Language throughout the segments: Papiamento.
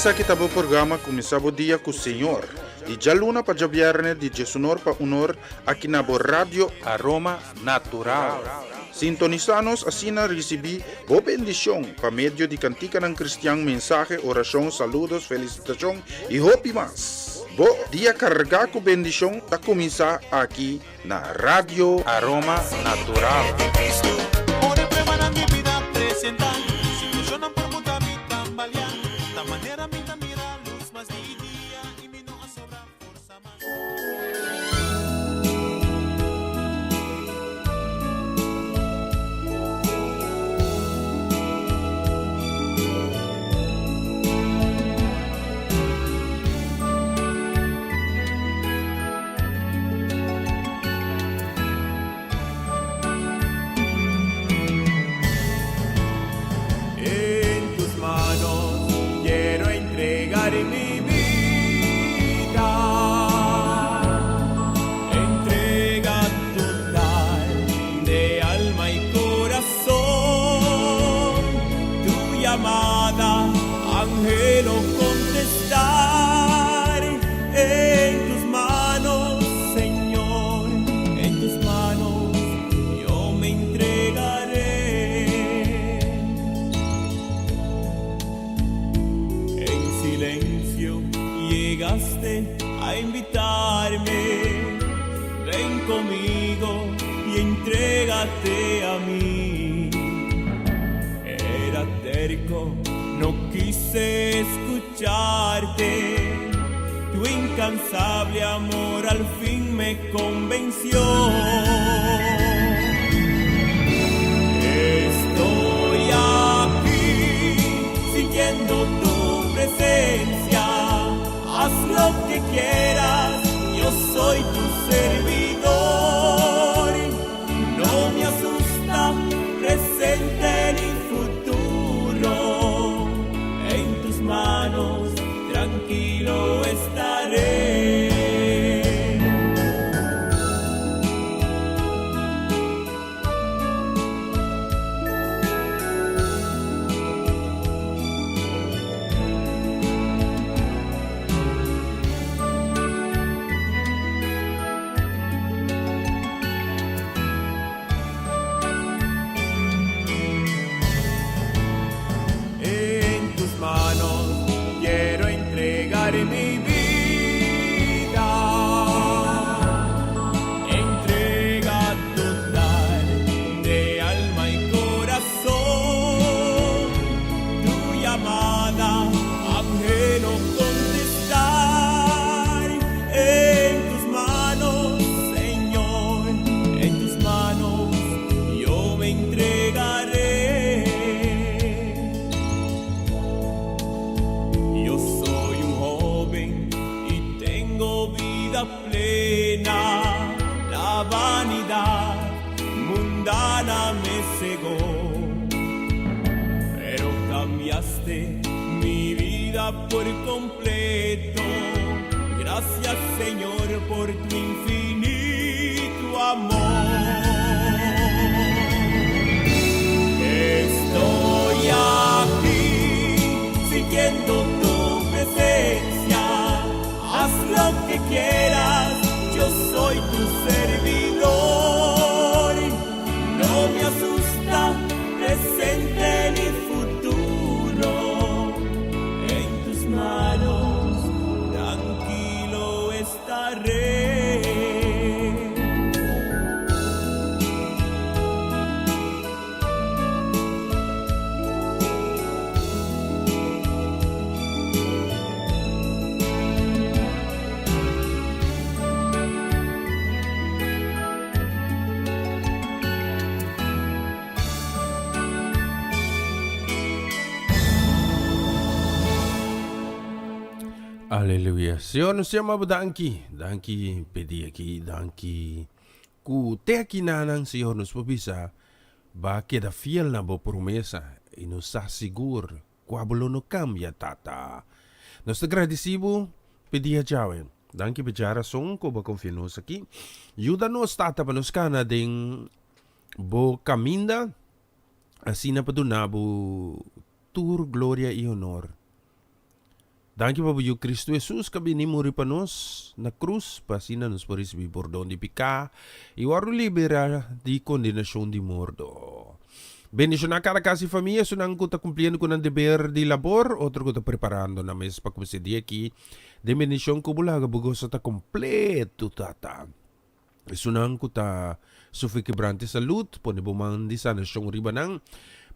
Esaki ta bo programa Kuminsá Bo Dia ku Señor, di djaluna pa djabièrnè di djesunor pa unor aki na bo Radio Aroma Natural. Sintonisá nos asina risibí bo bendishon pa medio di kantikanan kristian, mensahe, orashon, saludos, felisitashon i hopi mas. Bo dia kargá ku bendishon ta kuminsá aki na Radio Aroma Natural. En tus manos quiero entregar mi vida. Entrega total de alma y corazón. Tu llamada, anhelo contestar. En tus manos, Señor, en tus manos yo me entregaré. En silencio llegaste a invitarme. Ven conmigo y entrégate a mí. Era terco, no quise escucharte. Tu incansable amor al fin me convenció. Estoy aquí sintiendo tu presencia. Haz lo que quieras, yo soy tu servidor. No me asusta presente ni futuro. En tus manos tranquilo estaré. En tus manos quiero entregar mi vida. Entrega total de alma y corazón. Tu llamada anhelo contestar. En tus manos, Señor, en tus manos yo me entregaré. Yo soy un joven y tengo vida plena. La vanidad mundana me cegó, pero cambiaste mi vida por completo. Gracias Señor por tu infinito amor. Estoy aquí sintiendo tu presencia. Haz lo que quieras, yo soy tu servidor. No me asusta presente ni futuro. En tus manos tranquilo estaré. Aleluya. Señor, nos yama bo danki. Danki p'e dia aki. Danki ku te aki nanan, Señor, nos por bisa ba keda fiel na bo promesa i nos sa sigur ku abo lo no kambia, Tata. Nos ta gradisí bo p'e dia djawe. Danki p'e djarason ku bo a konfia nos aki. Yuda nos, Tata, pa nos kana den bo kaminda, asina pa duna bo tur gloria i honor. Danki pa bo Yu Kristu Hesus ku a bini muri pa nos na krus pa asina nos por risibí pordon di piká i wòrdu liberá di kondenashon di morto. Bendishoná kada kas i famia, esunnan ku ta kumpliendo ku nan deber di labor, otro ku ta preparando nan mes pa kuminsá e dia aki den bendishon ku bo laga bo goso ta kompleto, Tata. Esunnan ku ta sufri kebrante salud, pone bo man di sanashon riba nan.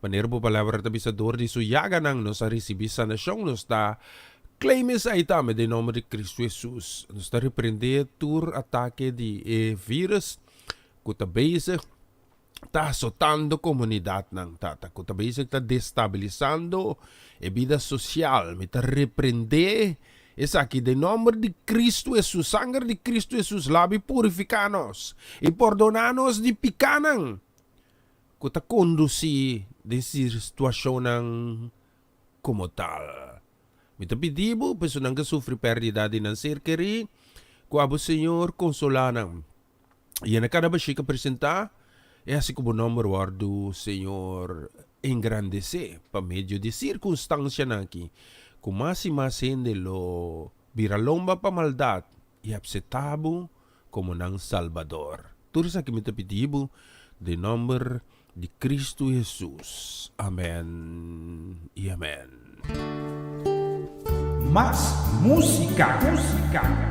Manera bo palabra ta bisa, dor di su yaganan nos a risibí sanashon. Nos ta claim esei tambe den nomber di Cristo Hesus. Nos ta reprendé tur atake di e virus ku ta bezig ta asotando komunidatnan, Tata, ku ta bezig ta destabilisando e bida sosial. Mi ta reprendé esaki den nòmber di Kristu Hesus. Sanger di Kristu Hesus labi purifiká nos i pordoná nos di pikánan ku ta kondusí den situashonnan komo tal. Mi ta pidi bo, pa esunnan ku a sufri pèrdida di nan ser kerí, ku abo Señor konsolá nan. Yena kada bashí ka presentá, e hasi ku bo nòmber wòrdu, Señor, engrandesé pa medio di sirkunstansianan aki, ku mas i mas hende lo bira lomba pa maldat i apseptá bo komo nan Salbador. Tur esaki mi ta pidi bo den nòmber di Kristu Hesus. Amèn i amèn. Mas música, música.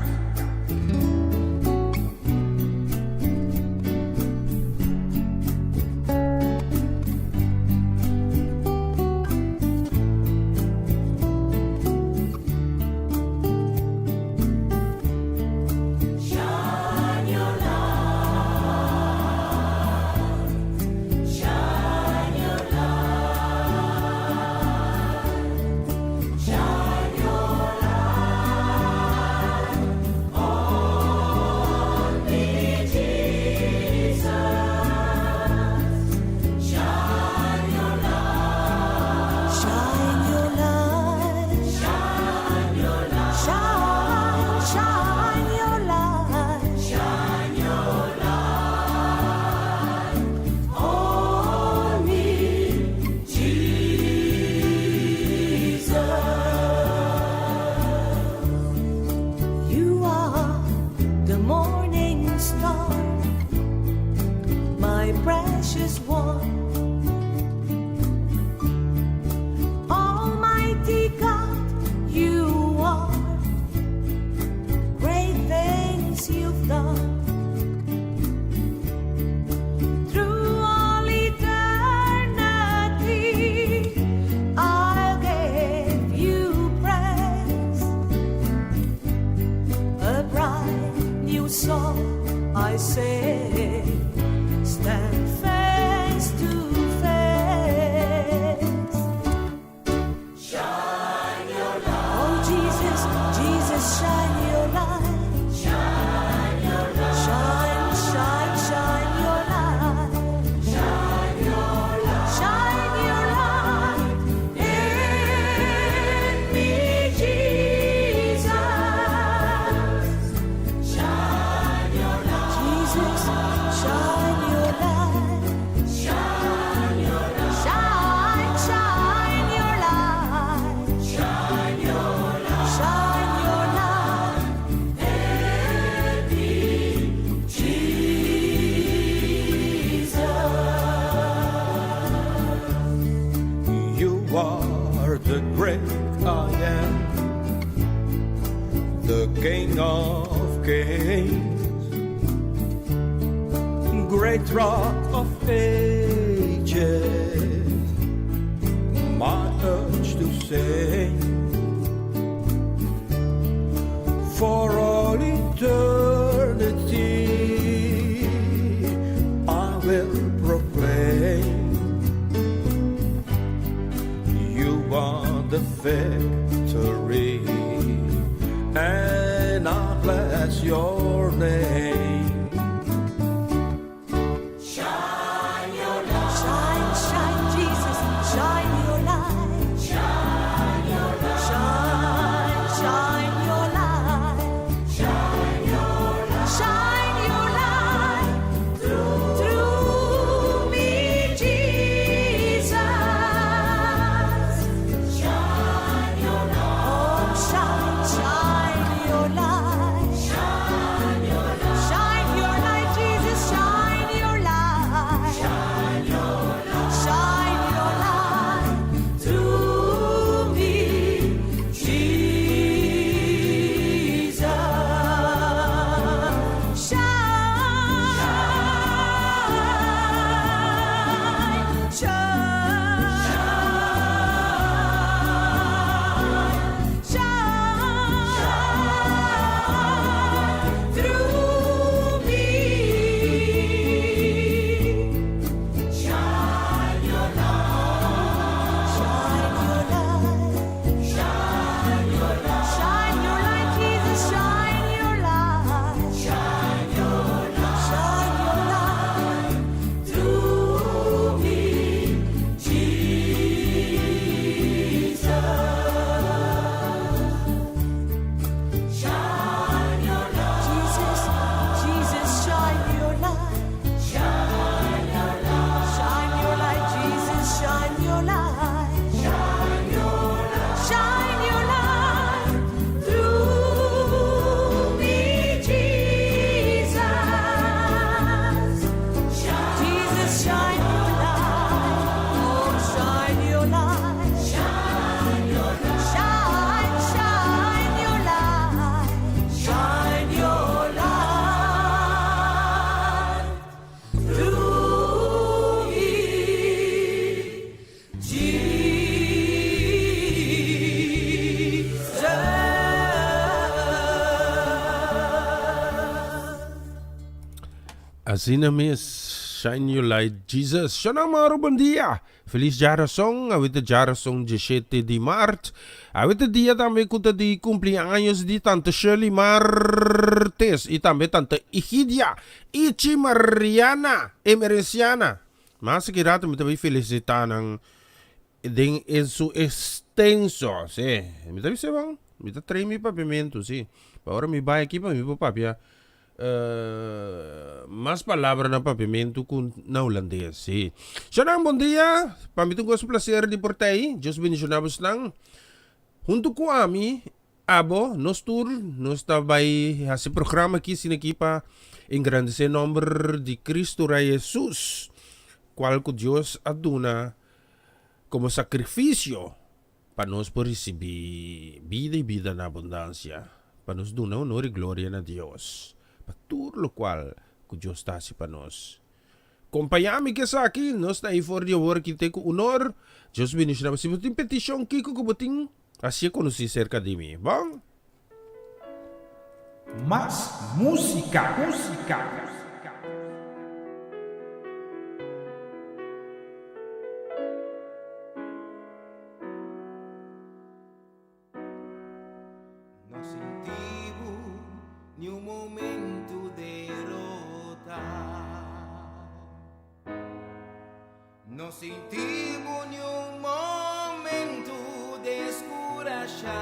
Asina mes, shine your light Jesus. Shona Mauro bon dia. Feliz djarason, awe ta djarason 17 di maart. Awe ta dia tambe ku ta di cumpleaños di tante Shirley Martes y tambe tante Igidia Ichi Mariana Emerenciana. Mas aki rato mi ta bay felicita nan den en su extenso. Si, mi ta bisa bon, mi ta train mi papiamento, si. Pa ora mi bay aki pa mi por papia Mas palabra na papiamentu ku na hulandes, sí. Shanan, bon dia! Pa mi ta un goso placer di por ta ei. Dios bendiciona bosnan. Huntu ku ami, abo, nos tur, nos ta bai hasi programa aki asina aki pa engrandece nomber di Cristo Rey Jesus, cual ku Dios a duna komo sacrificio Pa nos por risibí bida i bida na abundansia, pa nos duna honor i gloria na Dios pa tur lokual ku Dios ta hasi pa nos. Kompañá mi ku esaki, nos ta ei for di awor aki te ku unor. Dios bendishoná bo. Si bo tin petishon kiko ku bo tin, hasié konosí serka di mi. Bon? Mas músika, músika. No sinti bo ni un momento derota. No sinti bo ni un momento descurasha.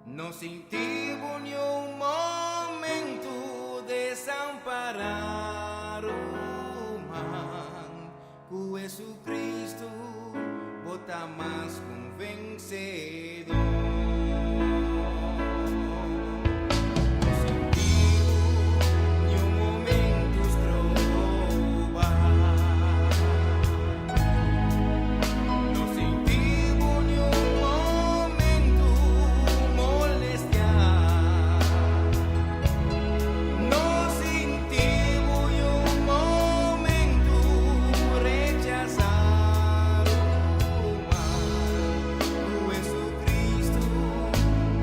No sinti bo ni un momento desampara, ruman. Ku Jesucristo bo ta mas ku un vensedor. No sinti bo ni un momento stroba. No sinti bo ni un momento molestia. No sinti bo ni un momento rechasá, ruman. Ku Jesucristo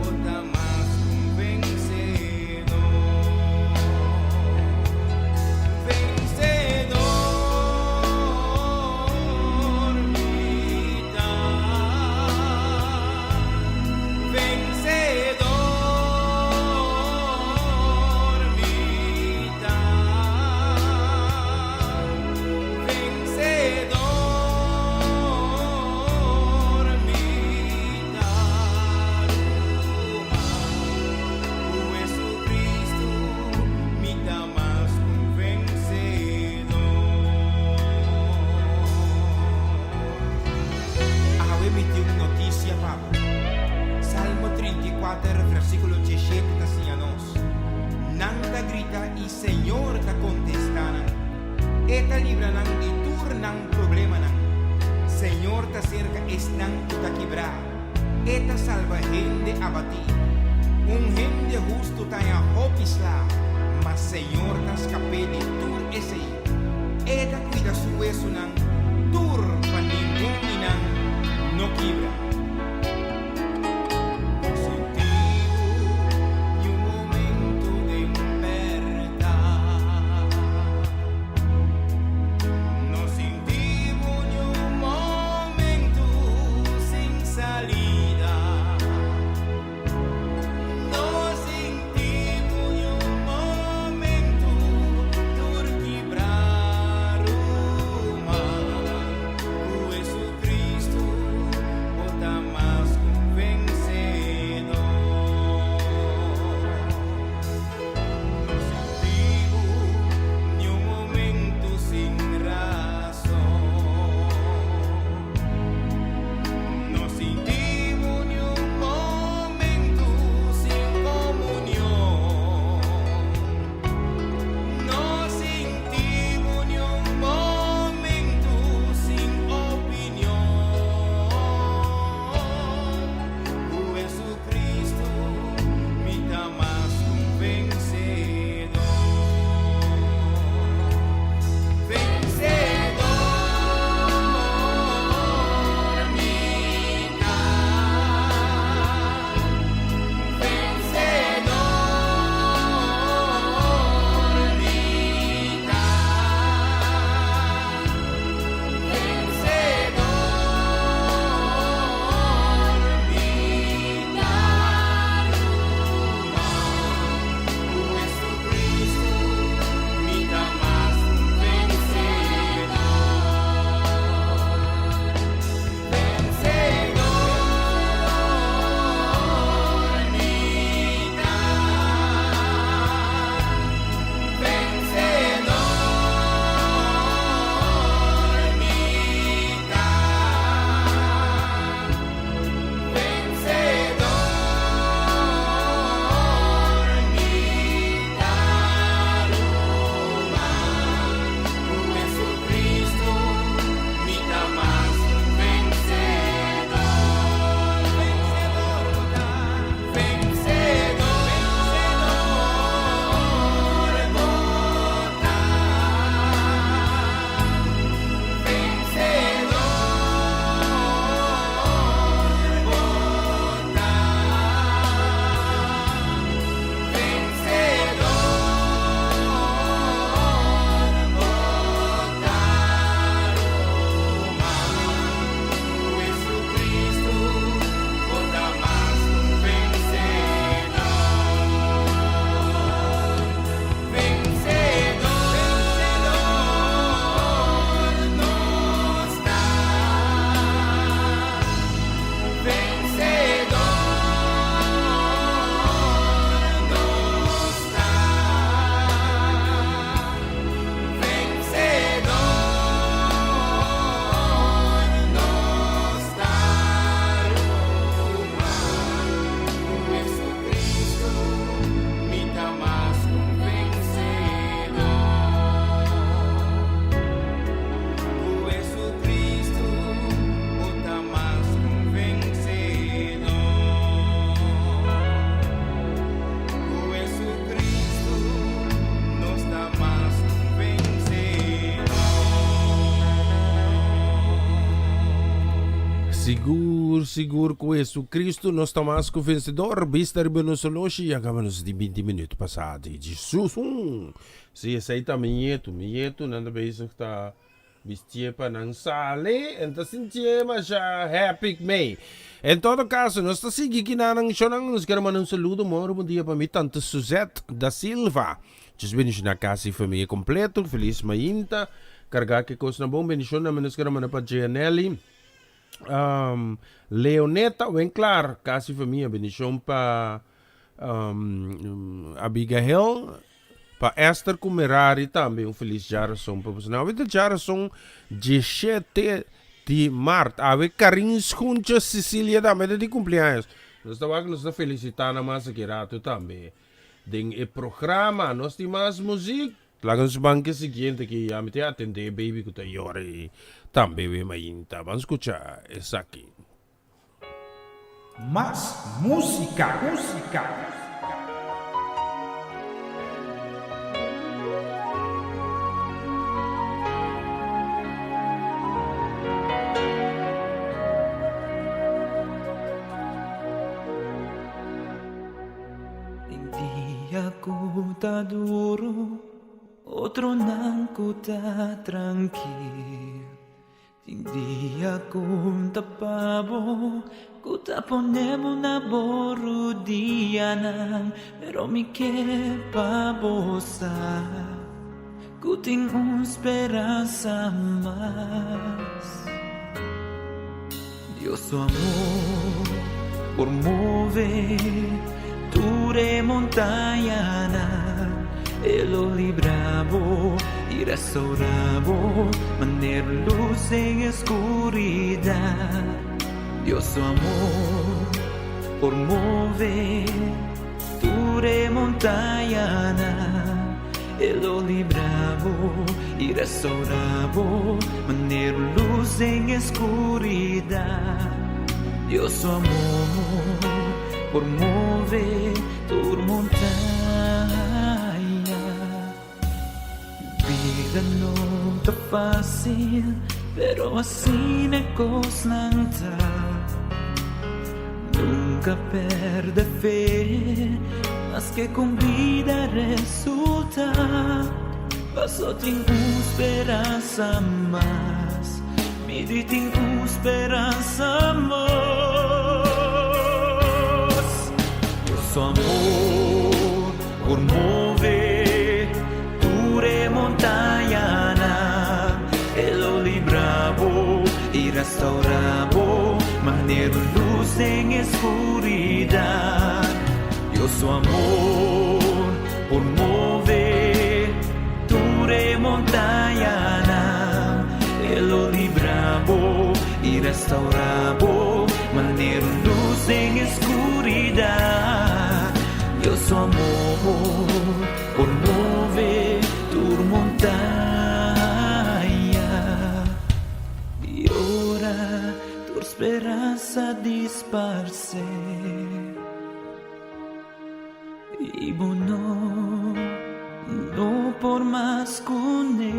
bo ta mas ku un vencedor. Vencedor mi ta. Vencedor mi ta. Vencedor mi ta, ruman. Ku Jesucristo mi ta mas ku un vencedor. Awe mi tin un notisia pa bo. Salmo 34, versíkulo 17 ta siña nos, Nan ta grita i Señor ta kontestá nan. E ta libra nan di tur nan problemanan. Señor ta serka esnan ku ta kibrá. E ta salba hende abatí. Un hende hustu ta haña hopi sla, ma Señor ta skap'é di tur esei. E ta kuida su wesunan tur pa ningun di nan no kibra. No sinti bo ni un momento den pèrta. No sinti bo ni un momento sin salida. No sinti bo ni un momento tur kibrá, ruman. Ku Jesucristo bo ta. Sigur, sigur ku Jesucristo nos ta mas ku vensedor. Bista riba nos oloshi ya kaba nos di binti minuut pasá di Jesus. Si esei ta mi ñetu, mi ñetu nan ta bezig ta bistié pa nan sali en ta sintié masha happy kmei. En todo kaso nos ta sigui kinanan shownan nos kier manda un saludo moro bon dia pa mi tante Suzette da Silva. Djis bendishoná kas i famia kompleto. Felis mainta. Kargá ke kosnan bon. Bendishon na nos kier manda pa Jeanelly. Leoneta Winklaar, kas i famia. Bendishon pa Abigail. Pa Esther ku Merari tambe un felis djarason pa boso. Awe ta djarason dieshete di mart. Awe Karin Schoentje Cecilia tambe ta di kumpleaños. Nos ta wak nos ta felisitá nan mas aki rato tambe. Den e programa nos tin mas muziek. Laga nos ban ke siguiente ki ya mi tin atende e baby ku ta yora ei tambe we mainta. Ban skucha esaki. Mas músika, músika. Den dia ku ta duru, otronan ku ta trankil. Tin dia ku ta pa bo, ku ta pone bo na bo rudianan. Pero mi ke pa bo sa ku tin un speransa mas. Dios su amor por move tur e montañanan. E lo libra bo i restaura bo manera lus den e skuridat. Dios su amor por move tur e montañanan. E lo libra bo i restaura bo manera un lus den e skuridat. Dios su amor por move tur montaña. Bida no ta fácil, pero asina e kosnan ta. Nunka pèrdè fe, maske kon bida resultá. Paso tin un speransa mas, mi di tin un speransa mas. Dios su amor por move tur e montañanan, e lo libra bo i restaura bo manera un lus den e skuridat. Dios su amor por move tur e montañanan, e lo libra bo i restaura bo manera un lus den e skuridat. Dios su amor por move tur montaña. I ora tur speransa disparse i bo no, no por mas kuné.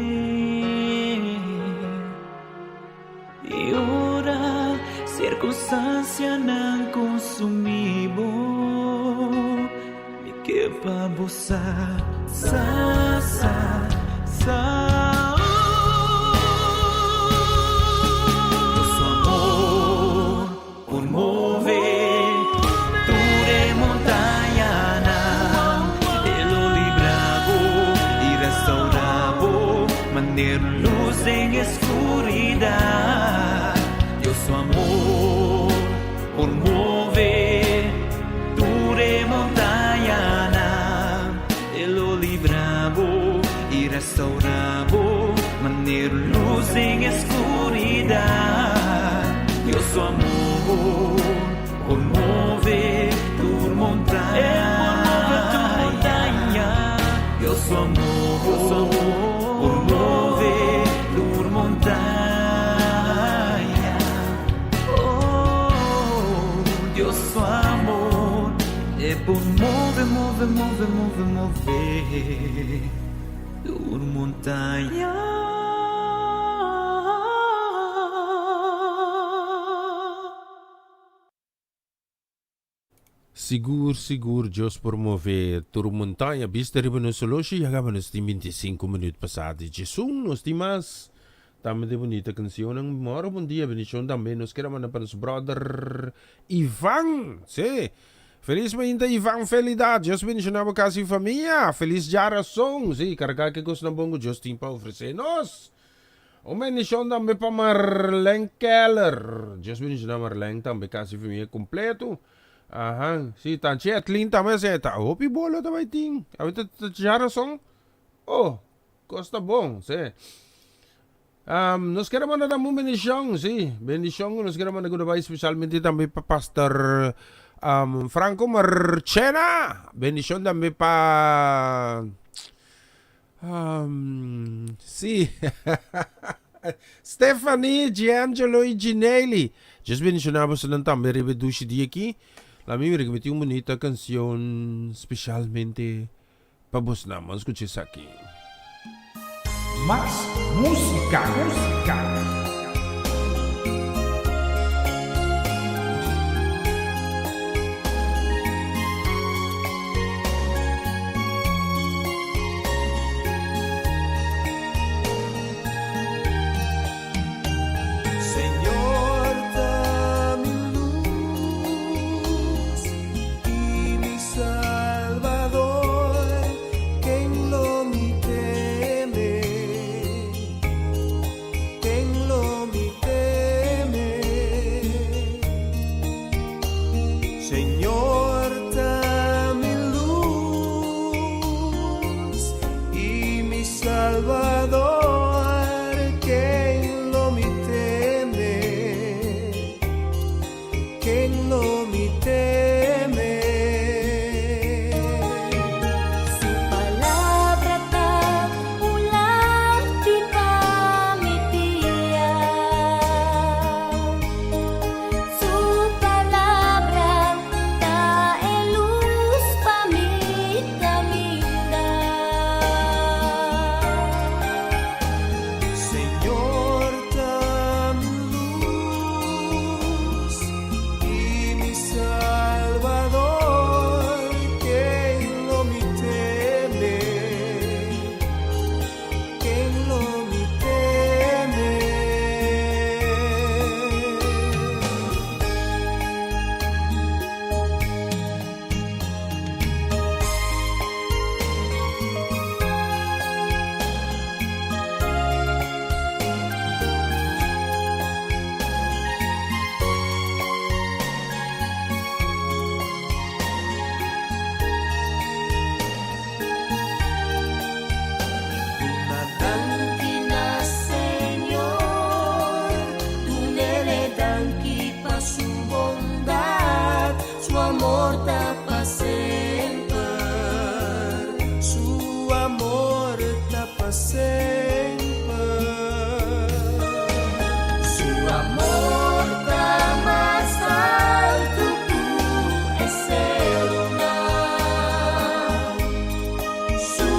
I ora sirkunstansianan konsumí bo, mi ke pa bo sa, sa, sa, sa. Bo su amor por move tur e montañanan, e lo libra bo i restaurá bo manera un lus den e Skuridat, Dios su amor por move tur e montañanan. E lo libra bo i restaura bo manera un lus den e skuridat. Dios su amor por move tur montaña. Dios su amor por move tur montaña. Oh, Dios su amor e por move, move, move, move, move tur montaña. Sigur sigur Dios por move tur montaña bista riba nos soloshi ya caba nos tin 25 minuut pasa di djesun nos tin mas tambe de bunita cancionnan moro bon dia bendicion tambe nos kier a manda pa nos brother Ivan si feliz mainta Ivan Felida Dios bendiciona bo casa y famia feliz djarason si carga ke cosnan bon cu Dios tin pa ofrece nos. Un bendishon tambe pa Marlene Keller. Dios bendishoná Marlene tambe kasi famia kompleto. Aha, si Tanchi Etlin tambe a seta. Hopi bolo ta bai tin. Awe ta ta ya rason. Oh, kos ta bon, si. Um, nos kere manda tambe un bendishon, si. Bendishon ku nos kere manda ku ta bai spesialmente tambe pa Pastor um, Franco Marchena. Bendishon tambe pa Sí. Stephanie, Giangelo y Ginelli. Dios bendiciona bosonan tambe riba e dushi dia aki. La mi mira que mi tin un bunita cancion specialmente pa bosnan. Ban scucha esaki. Mas musica, musica. Señor ta mi luz y mi Salvador, ken lo mi teme? Ken lo mi teme? Señor ta mi luz y mi Salvador, ken lo mi teme? Ken lo mi teme? Su palabra ta un lampi pa mi pia. Su palabra ta e lus pa mi caminda. Señor ta mi luz y mi Salvador, ken lo mi teme? Ken lo mi teme? Duna danki na Señor, dunele danki pa su bondad, su amor ta pa semper. Su amor ta pa semper. Su amor ta mas altu ku e serunan. Su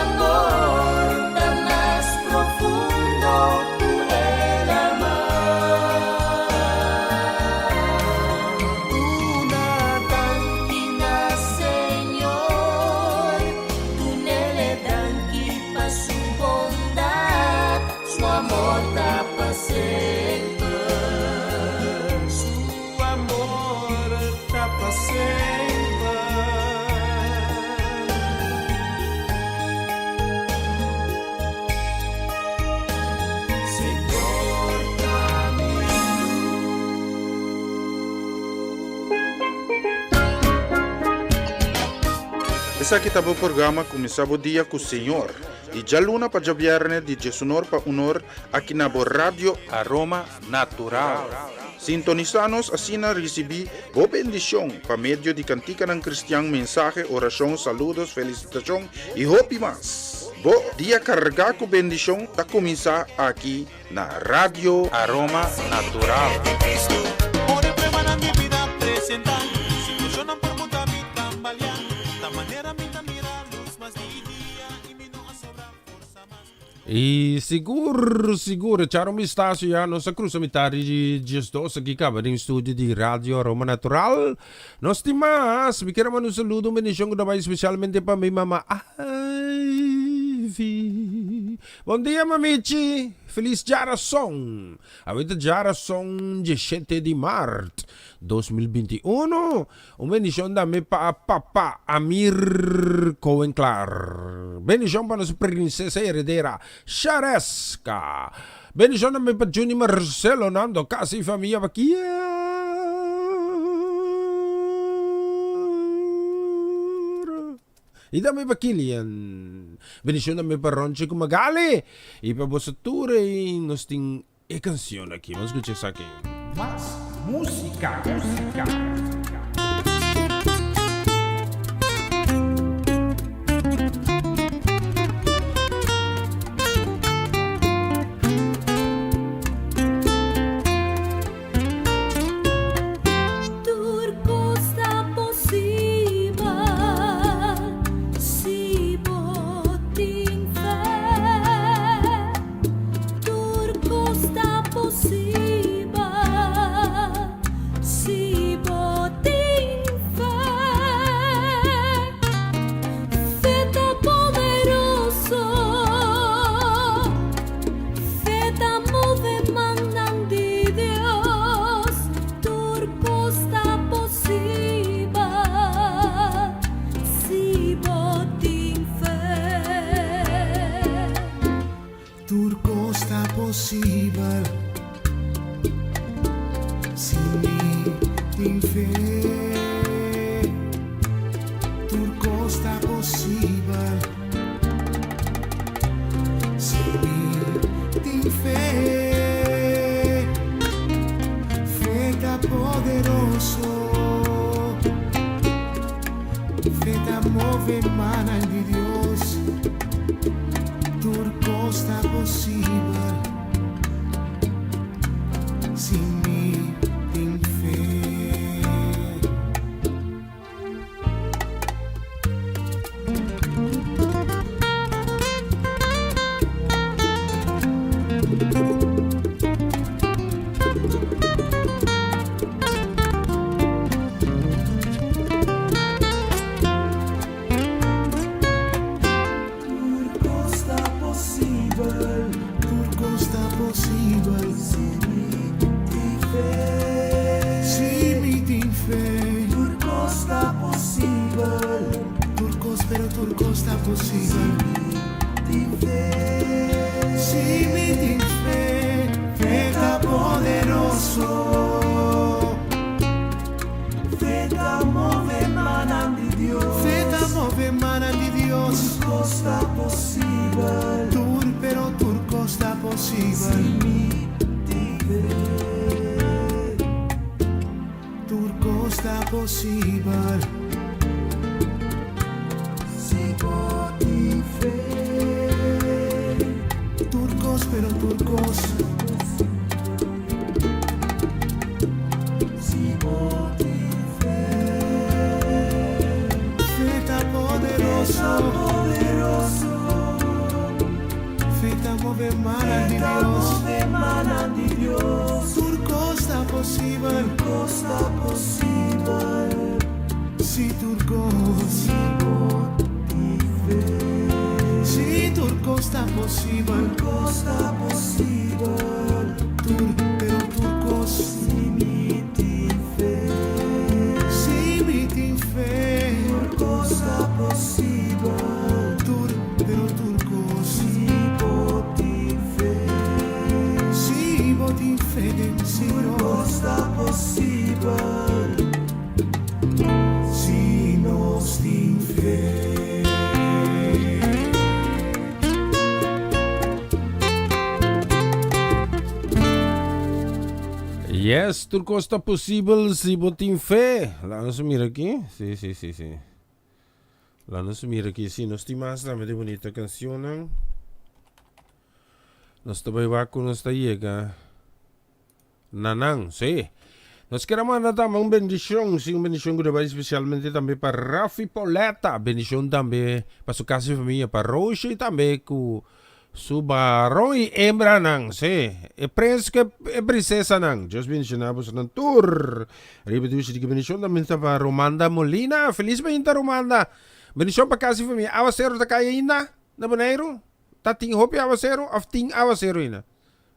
amor ta mas profundo ku e lamar. Duna danki na Señor, dunele danki pa su bondad, su amor ta pa semper. Su amor ta pa semper. Señor ta mi Esaki ta bo programa Kuminsá Bo Dia ku Señor, di djaluna pa djabièrnè di djesunor pa unor aki na bo Radio Aroma Natural. Sintonisá nos asina risibí bo bendishon pa medio di kantikanan kristian, mensahe, orashon, saludos, felisitashon i hopi mas. Bo dia kargá ku bendishon ta kuminsá aki na Radio Aroma Natural. I sigur, sigur, echar un bistaso ya, nos a cruza mitad di 12 aki caba den studio di Radio Aroma Natural. Nos tin mas, mi kier a manda un saludo, un bendicion cu ta bay specialmente pa mi mama Ivy. Bon dia mamichi, feliz djarason. Awe ta djarason 17 di maart 2021. Un bendishon tambe pa papa Amir Cohen Klaar. Bendishon pa nos prinsesa y heredera Shareska. Bendishon tambe pa Juni Marcelo Nando casa y famia pa Kiara. Y tambe pa Kilian. Bendishon tambe pa Ronchi cu Magali. Y pa boso tur ey nos tin E cancion aki, ban scucha esaki. Mas musica, musica. Tur cos ta posibel si bo tin fe. Tur cos ta posibel si bo tin fe. Fe ta poderoso, fe ta move mannan di Dios. Tur cos ta posibel si bo tin fe. Tur kos ta posibel si mi tin fe. Tur kos ta posibel si mi tin fe. Fe ta poderoso, fe ta move mannan di Dios. Tur kos ta posibel si mi tin fe. Tur kos ta posibel, tur kos ta posibel si mi tin fe. Si mi tin fe. Tur kos ta posibel. Tur kos, pero tur kos ta posibel. Si mi tin fe. Si mi tin fe. Fe ta poderoso. Fe ta move mannan di Dios. Fe ta move mannan di Dios. Tur kos ta posibel. Tur, pero tur kos ta posibel. Si mi tin fe. Tur kos ta posibel. Si bo tin fe. Tur kos, pero tur kos. Si bo tin fe. Fe ta poderoso. Fe ta move mannan di Dios. Tur kos ta posibel. Si tur kos. Si tur kos ta posibel. Tur, pero tur kos. Si mi tin fe. Si mi tin fe. Tur kos ta posibel. Tur, pero tur kos. Si bo tin fe. Si bo tin fe den Señor. Tur kos ta posibel. Si nos tin fe. Yes, tur kos ta posibel si bo tin fe. Laat nos mira aki. Si, si, si, si. Laat nos mira aki. Si nos tin mas tambe di bonita cancionnan. Nos ta bai wak ku nos ta yega. Na nan, sí. Nos kier a manda tambe un bendicion, sí, un bendicion cu ta bai specialmente tambe pa Rafi Pauletta, bendicion tambe pa su casa y familia, pa Roshi tambe cu Su baron y hembranan, sí, e prens cu e princesanan. Dios bendiciona bosonan tur. Riba dushi di ki bendicion tambe ta pa Romanda Molina. Feliz mainta Romanda. Bendicion pa casa y famia. Awacero ta cay ainda na Boneiru? Ta tin hopi awacero of tin awacero ainda?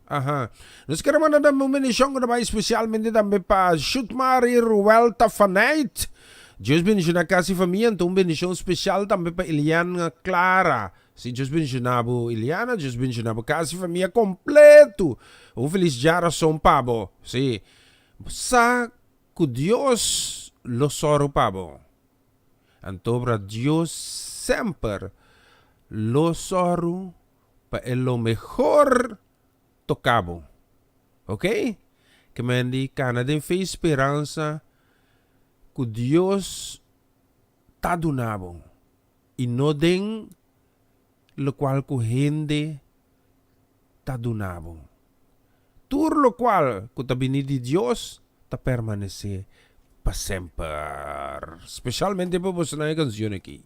Aha. Nos kere manda tambe un bendicion cu ta bay specialmente tambe pa Shutmari Ruel Tafaneit. Dios bendiciona casa y famia. Anto un bendicion special tambe pa Eliana Clara. Si Dios bendiciona bo Eliana, Dios bendiciona bo casa y famia completo. Un feliz djarason pa bo. Si. Bo sa cu Dios lo sòru pa bo. Anto bra Dios semper lo sòru pa e lo mehor toca bo. Ok? Ke men di cana den fe y speransa cu Dios ta duna bo y no den locual cu hende ta duna bo. Tur locual cu ta bini di Dios ta permanece pa semper. Specialmente pa bosonan e cancion aki.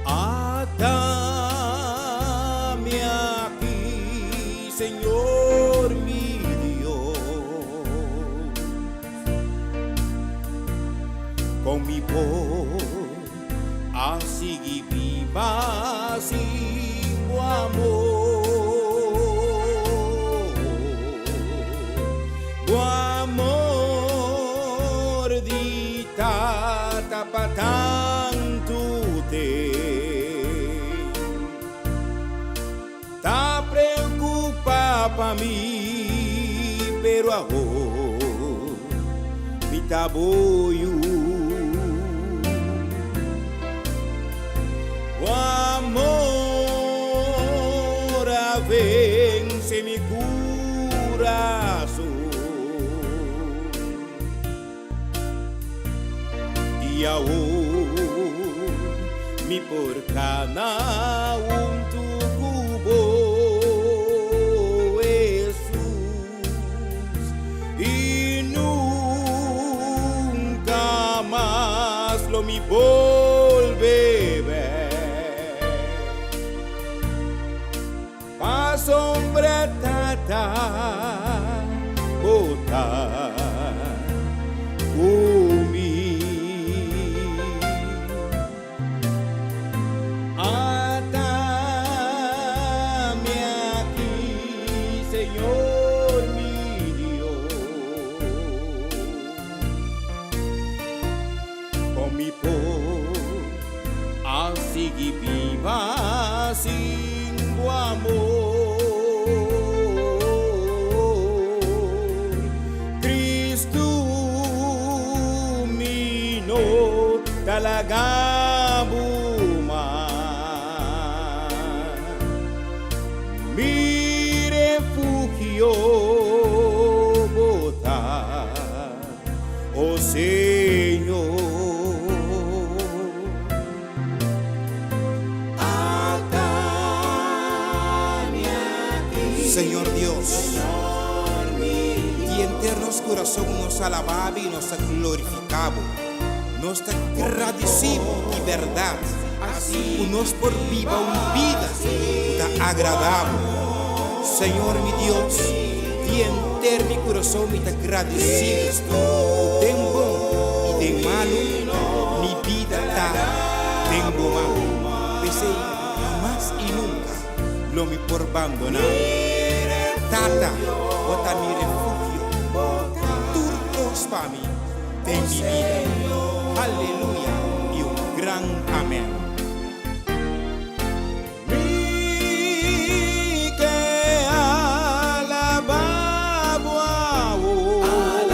Atami aki, Señor mi Dios, con mi por a sigui biba sin bo amor. Bo amor di tata pa tantu temp ta preocupa pa mi, pero awor mi ta bo yu. Bo amor a vence mi curason y awor mi por cana hunto cu bo, Jesús, y nunca mas lo mi bolbe bek. Pasobra Tata bo ta ku mi. Atami aki, Señor mi Dios. Con mi por a sigui biba sin bo amor? Cristo mi no ta laga bo mas. Mi refugio bo ta. Oh Señor. Señor Dios, di henter nos curason nos alababo y nos ta glorificabo. Nos ta gradicibo di berdad cu nos por biba un bida cu ta agradabo. Señor mi Dios, di henter mi curason mi ta gradicido cu den bon y den malu mi bida ta den bo man. P'esey hamas y nunca lo mi por bandona bo. Tata, bo ta mi refugio, tur cos pa mi den mi bida. Aleluya y un gran amen. Mi ke alabá bo awor.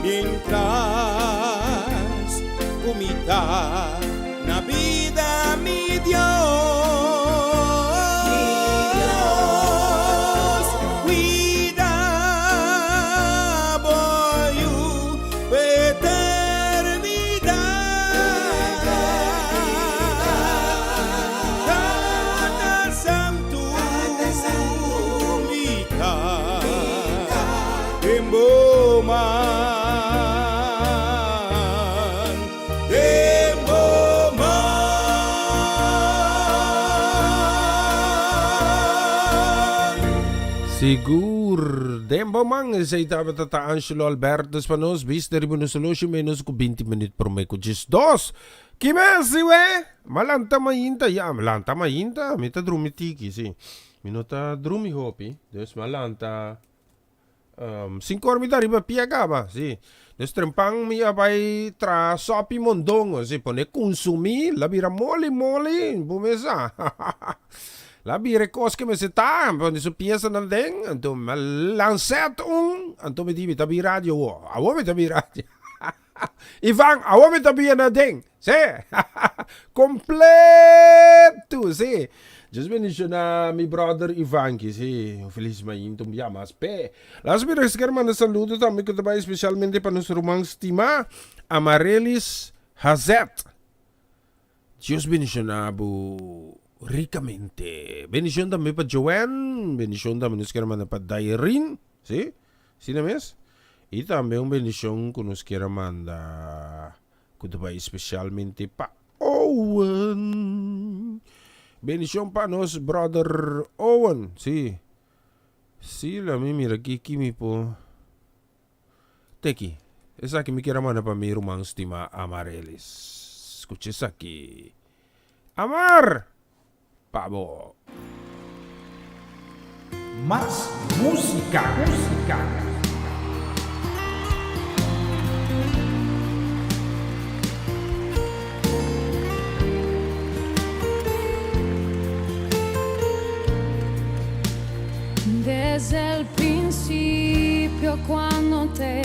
Mientras ku mi ta na bida, mi Dios. Cuida bo yu pa eternidad. Tata Santu. Sigur, den bo man esei tabata ta Angelo Albertus pa nos bista riba nos oloshi menos ku binti minuut prome ku 12. Ki mesi we? Ma lanta mainta ya, lanta mainta, mi ta drumi tiki si. Mi no ta drumi hopi, dus ma lanta Sin kor mi ta riba pia kaba, si. Des trempan mi a bai traha sopi mondongo, si. Pone kunsumí, la bira moli moli, bo mes sa. La bira e kos ke mester ta, pone su piesanan den, anto mi a lansèt un, anto mi di mi ta bin radio awor, awor mi ta bin radio. Ivan, awor mi ta bia na den. Sí. Completo, sí. Dios bendiciona mi brother Ivan ki, sí. Un feliz mainta un bia mas p'e. Las mi res ker manda saludo tambe ku ta bai especialmente pa nos ruman stima Amarelis Hazet. Dios bendiciona bo ricamente. Bendicion tambe pa Joanne, bendicion tambe nos ker manda pa Dairin, sí. Asina mes. Y tambe un bendicion cu nos kier a manda cu ta bay specialmente pa Owen. Bendicion pa nos brother Owen. Si. Si, la mi mira aki ki mi por. Teki. Esaki mi kier a manda pa mi ruman stima Amarelis. Scucha esaki. Amar! Pa bo. Mas música, música. Desde el principio cuando te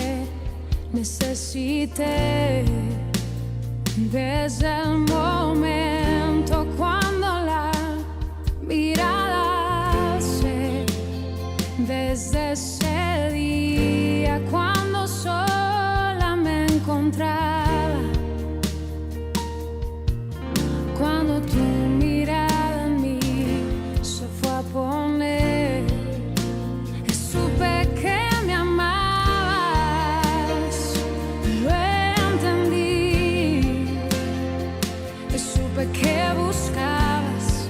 necesité Desde el momento cuando la mirada alcé Desde ese día cuando sola me encontraba Cuando tu mirada en mí se fue a poner Supe que me amabas, lo entendí. Supe que buscabas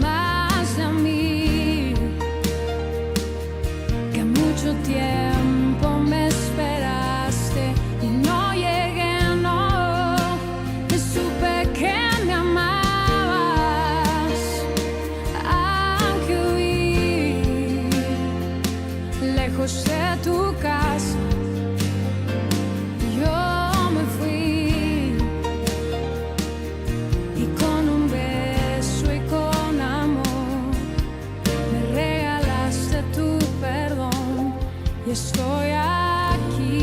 más de mí, que mucho tiempo me esperaste y no llegué, no. Supe que me amabas, aunque huí lejos de tu casa. Yo me fui y con un beso y con amor me regalaste tu perdón y estoy aquí.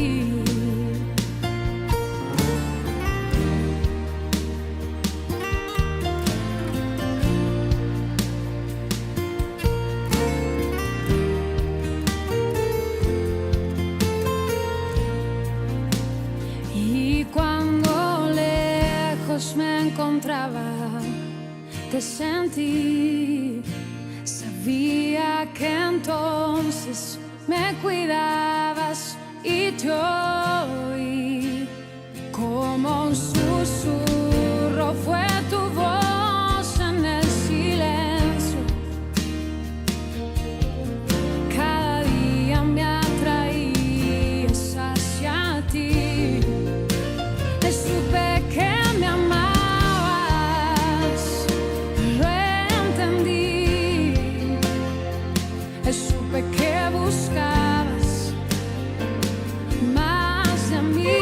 Y cuando lejos me encontraba, te sentí. Sabía que entonces me cuidabas y te oí. Como un susurro fue tu voz en el silencio. Cada día me atraías hacia ti. Supe que me amabas, lo entendí. Supe que buscabas más de mí.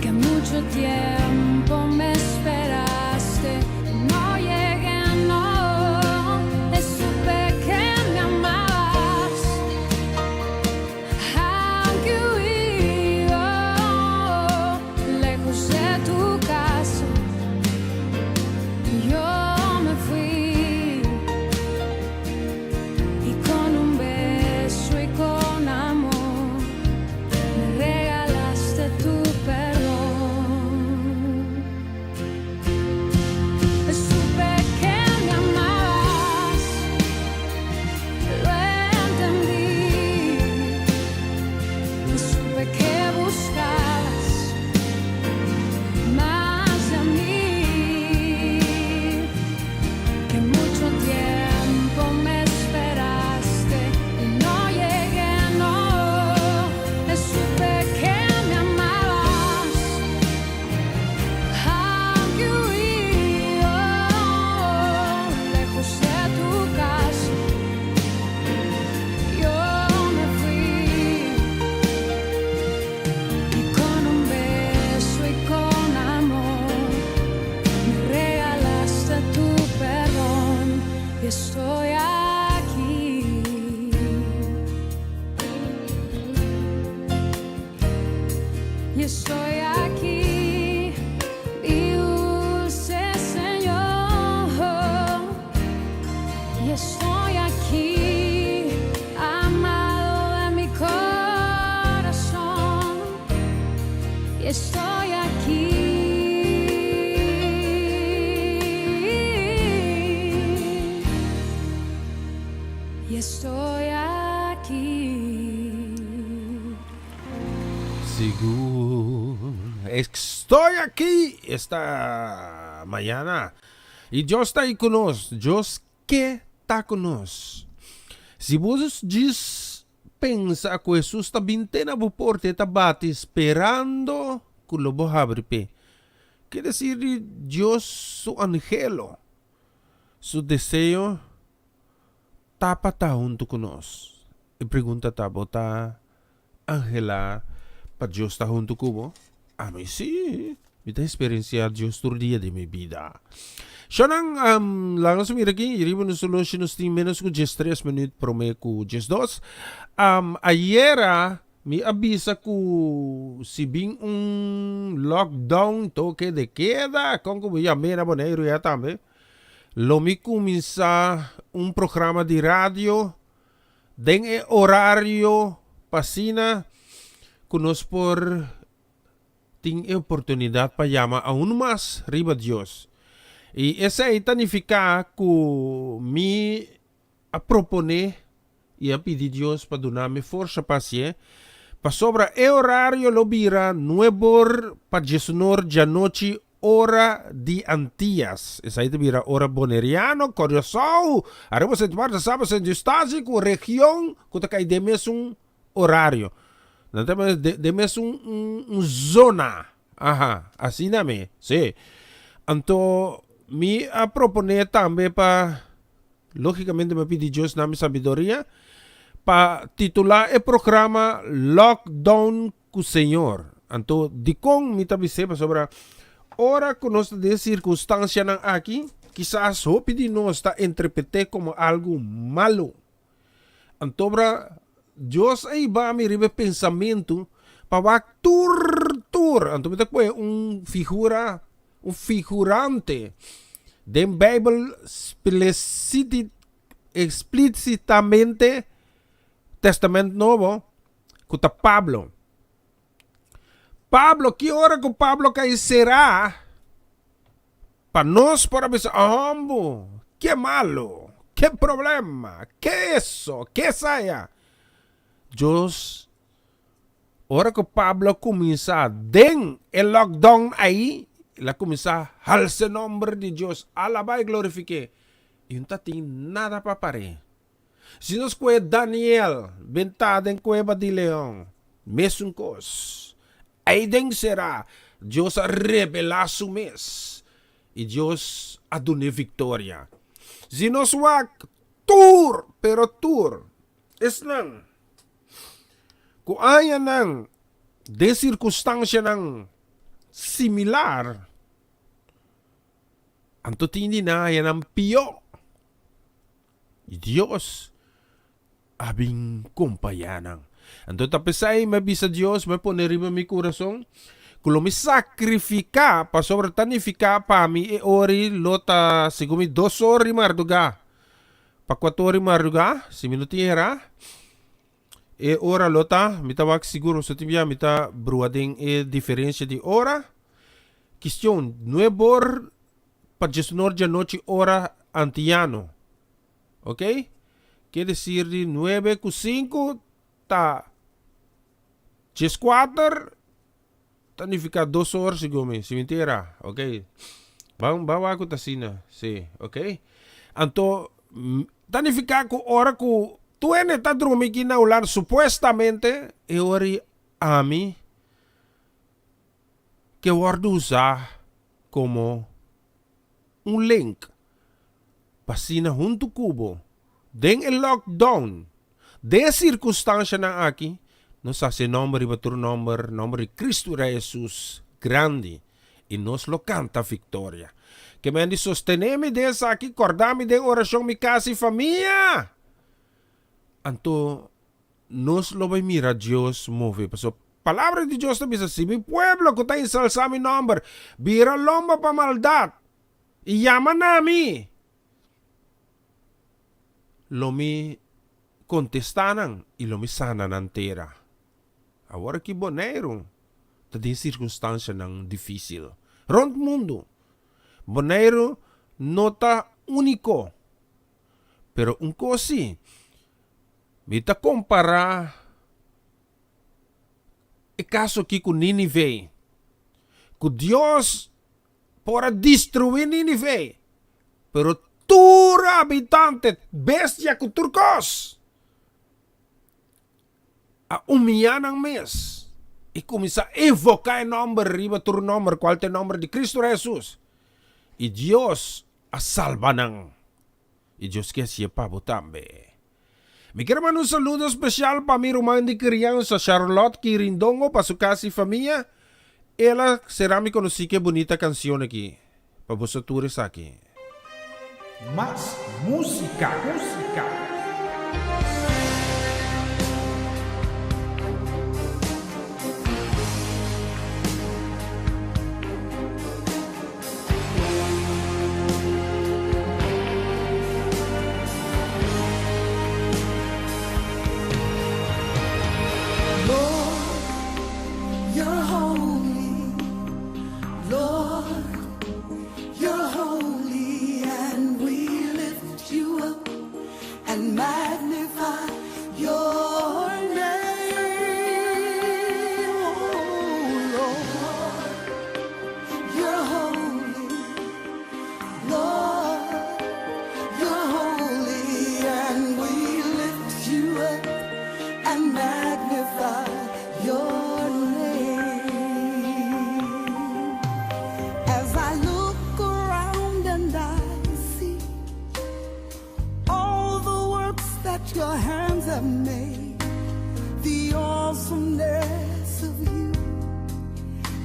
Que mucho tiempo me esperaste, no llegué, no. Supe que me amabas, aunque huí oh, lejos de tu casa. Yo me fui y con un beso y con amor me regalaste tu perdón. aquí, mi dulce Señor. Y estoy aquí, amado de mi corazón. Y estoy aquí. Y estoy aquí. Sigur. Estoy aquí esta mañana. I Dios ta ei ku nos. Dios ke ta ku nos. Si bo djis pensa ku Hesus ta bin te na bo porta i ta bati sperando ku lo bo habri p'e, ke desir di Dios su anhelo, su deseo ta pa ta huntu ku nos. E pregunta ta, bo ta anhelá pa Dios ta huntu ku bo? Ami sí! Mi ta experienciá Dios tur dia den mi bida. Shownan, laga nos mira aki, riba nos oloshi nos tin menos ku diestres minuut promé ku diesdos. Ayera mi a bisa ku si bin un lockdown, toke de keda, kon ku bo yam'é na Boneiru ya tambe, Lo mi kuminsá un programa di radio den e orario pa asina ku nos por tin e oportunidat pa yama aun mas riba Dios. I esei ta nifiká ku mi a proponé i a pidi Dios pa duna mi forsa pa hasié, pasobra e orario lo bira nuebor pa diesunor djanochi ora di Antias. Esei ta bira ora boneriano, Curaçao, Aruba, Sint Maarten, Saba, Sint Eustatius ku region ku ta kai den mesun orario. Nan ta den mesun un zona. Aha, asina mi, si. Anto mi a proponé tambe pa. Lógicamente mi a pidi Dios na mi sabiduria pa titulá e programa Lockdown ku Señor. Anto dikon mi ta bis'é? Pasobra ora ku nos ta den sirkunstansianan aki, kisas hopi di nos ta interpret'é komo algu malu. Antobra Dios a hiba mi riba e pensamentu pa wak tur tur. Anto mi ta kohe un figura, un figurante den Bijbel explícitamente Testament Nobo ku ta Pablo. Pablo, ki ora ku Pablo kai será? Pa nos por a bisa, Hombo, ke malo, ke problema, ke eso, ke esaya. Dios, ora ku Pablo a kuminsá den e lockdown ei, el a kuminsá halsa e nomber di Dios, alabá i glorifik'é, i no ta tin nada pa par'é. Si nos kohe Daniel bentá den kueba di leon, mesun kos. Ei den será, Dios a rebelá su mes i Dios a dun'é viktoria. Si nos wak tur, pero tur, esnan ku haña nan den sirkunstansianan similar, anto tin di nan haña nan pió. I Dios a bin kompañá nan. Anto ta p'esei mi a bisa Dios, mi a pone riba mi kurason, ku lo mi sakrifiká, pasobra ta nifiká pa mi e ora ei lo ta segun mi dos or di mardugá pa kuater or di mardugá, si mi no tin erá, e ora lo ta, mi ta wak sigur, pasobra tin bia mi ta brua den e diferensia di ora, kistion nuebor pa diesnor djanochi ora antiano. Ok? Ke desir di nuebe ku sinku ta dieskuater ta nifiká dos or segun mi, si mi ta era. Ok? Ban ban wak ku ta asina, si, ok? Anto ta nifiká ku ora ku tur hende ta drumi aki na Hulanda supuestamente e ora ei ami ke wòrdu usá komo un link pa asina huntu ku bo den e lockdown, den e sirkunstanshanan aki, nos hasi e nòmber riba tur nòmber, nòmber di Kristu Rei Hesus grandi i nos lo kanta viktoria. Ke men di sostené mi den esaki, kòrda mi den orashon mi kas i famia. Anto nos lo bai mira Dios move, pasobra. Palabra di Dios ta bisa, Si mi pueblo ku ta ensalsá mi nòmber bira lomba pa maldat i yama na mi, lo mi kontestá nan i lo mi sana nan tera. Awor aki Boneiru ta den sirkunstansianan difísil. Rònt mundu, Boneiru no ta úniko. Pero un kos sí, mi ta kompará e kaso aki ku Nínive, ku Dios por a destruí Nínive, pero tur habitante, bestia ku tur kos, a humiyá nan mes i kuminsá invoká e nòmber riba tur nòmber, kual ta e nòmber di Kristu Hesus, i Dios a salba nan. I Dios ke hasié pa bo tambe. Mi kier manda un saludo spesial pa mi ruman di kriansa Charlotte Quirindongo pa su kas i famia. El a sera mi konosí ku e bunita kansion aki. Pa boso tur esaki. Mas músika, músika. Lord, you're holy. Lord, you're holy, and we lift you up and magnify your name. Oh, Lord, you're holy. Lord, you're holy, and we lift you up and magnify your name. As I look around and I see all the works that your hands have made, the awesomeness of you,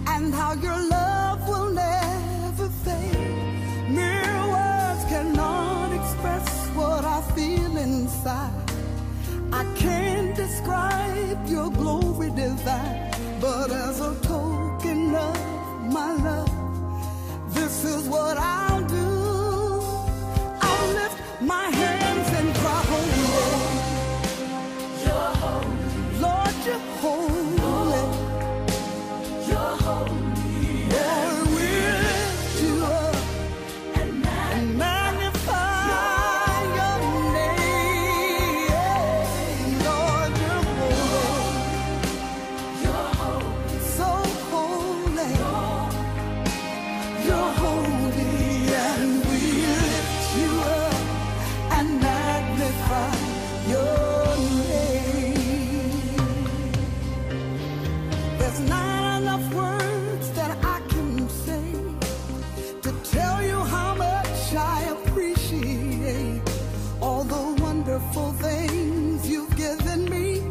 and how your love will never fade. Mere words cannot express what I feel inside. I can't describe your glory divine, but as a token of my love, this is what I'll do. I'll lift my hands and cry, Holy. Lord, you're holy. You're holy. Lord, we lift you up and magnify your name. Lord, you're holy. You're holy. So holy. You're holy, and we lift you up and magnify your name. There's not enough words that I can say to tell you how much I appreciate all the wonderful things you've given me.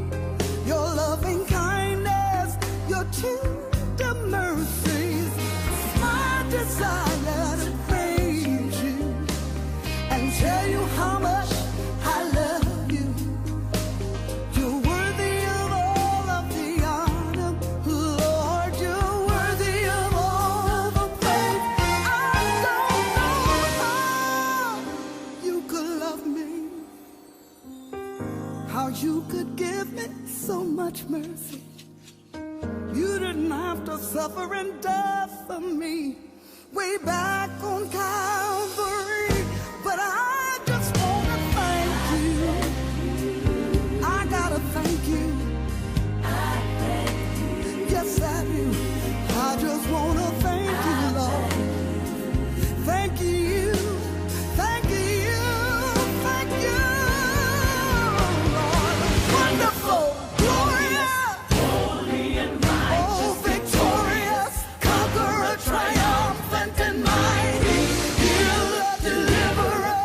Your loving kindness, your tender mercies. It's my desire to praise you and tell you how much I love you. You're worthy of all of the honor, Lord. You're worthy of all the praise. I don't know how you could love me, how you could give me so much mercy. You didn't have to suffer and die for me way back on Calvary. But I just wanna thank you. I gotta thank you. Yes, I do. I just wanna thank you, Lord. Thank you. Thank you. Thank you, Lord. Wonderful, glorious, oh, victorious, conqueror, triumphant and mighty, healer, deliverer,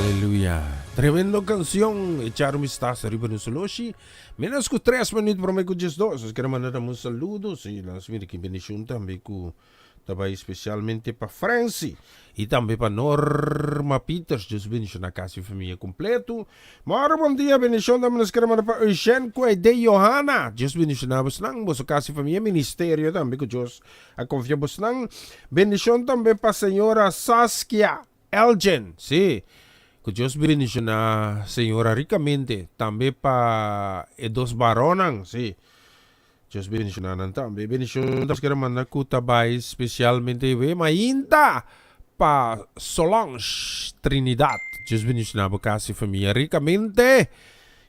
Aleluya. Tremendo canción. Echar un vistazo riba nos loshi. Menos ku 3 minuut prome ku 12. Nos quiere mandar un saludo. Sí, nos mira ki bendición tambe ku ta bai especialmente pa Francie y tambe pa Norma Peters. Dios bendiciona casa y familia completo. Moro bon dia, bendicion tambe nos quiere mandar pa Eugene ku de Johanna. Dios bendiciona bosnan, boso casa y familia, ministerio tambe ku Dios a confia bosnan. Bendicion tambe pa señora Saskia Elgin, sí. Ku Dios bendiciona señora ricamente. Tambe pa e dos baronnan, sí. Dios bendiciona nan tambe. Bendicion nos quiere manda cu ta bay specialmente we mainta pa Solange Trinidad. Dios bendiciona bo casa y famia ricamente.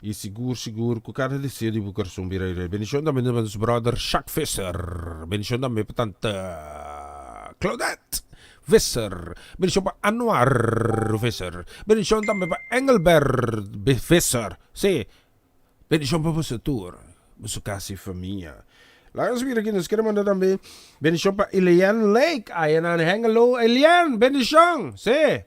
Y sigur sigur cu cada deseo di bo corazon bira rey. Bendicion tambe pa nos brother Jacques Visser. Bendicion tambe pa tante Claudette Visser. Bendicion pa Anuar Visser. Bendicion tambe pa Engelbert Visser. Sí, Bendishon pa boso tur, boso kas i famia. Laga nos mira aki, nos kere manda tambe bendishon pa Eliane Lake, aya na Hengelo. Eliane, bendishon! Sí!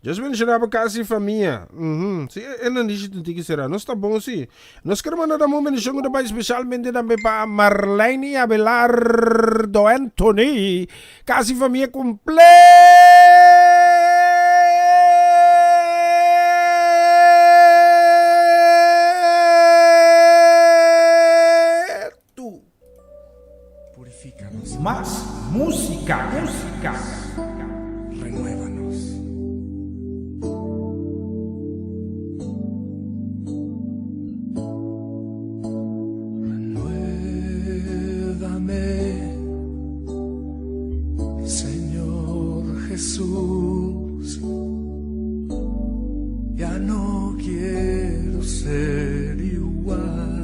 Dios bendishoná bo kas i famia. Uhum. Sí, e nan dishi tin tiki será. Nos ta bon, sí. Nos kere manda tambe un bendishon ku ta bai spesialmente tambe pa Marlene i Abelardo Anthony, kas i famia kompleto! Purifícanos. Mas música, música. Renuévanos. Renuévame, Señor Jesús. Ya no quiero ser igual.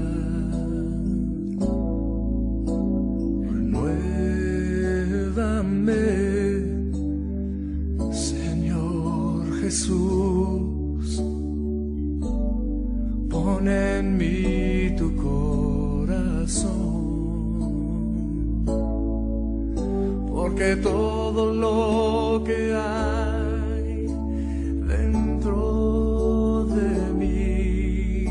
Renuévame, Señor Jesús. Pon en mí tu corazón, porque todo lo que hay dentro de mí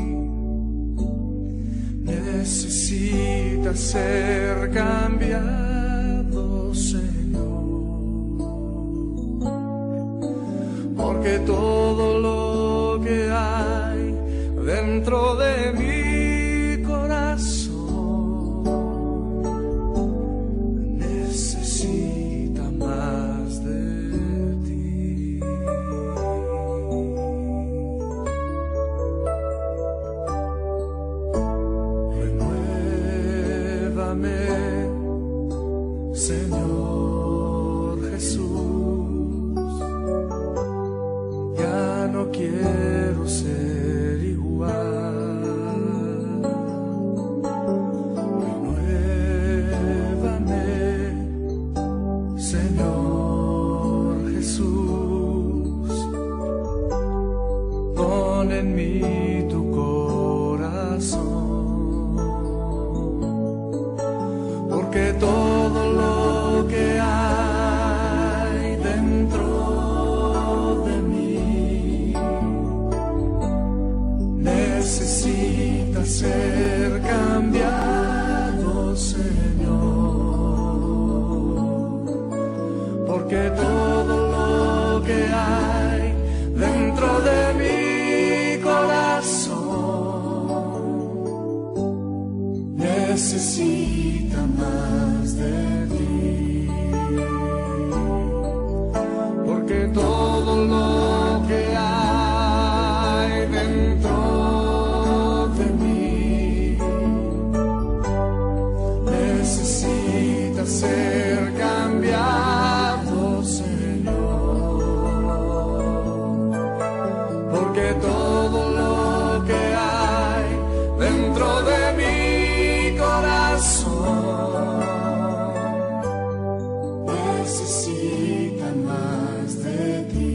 necesita ser cambiado, Señor. Porque todo lo que hay dentro de mi corazón necesita más de ti. Renuévame, Señor Jesús. Ya no quiero ser igual. Renuévame, Señor Jesús. Pon en mí tu corazón, porque todo lo que hay dentro de mí necesita ser cambiado, Señor, porque todo lo que hay dentro de mi corazón necesita más de ti, porque todo lo que hay dentro de mí necesita ser cambiado, Señor, porque todo lo que hay dentro de mi corazón necesita más de ti.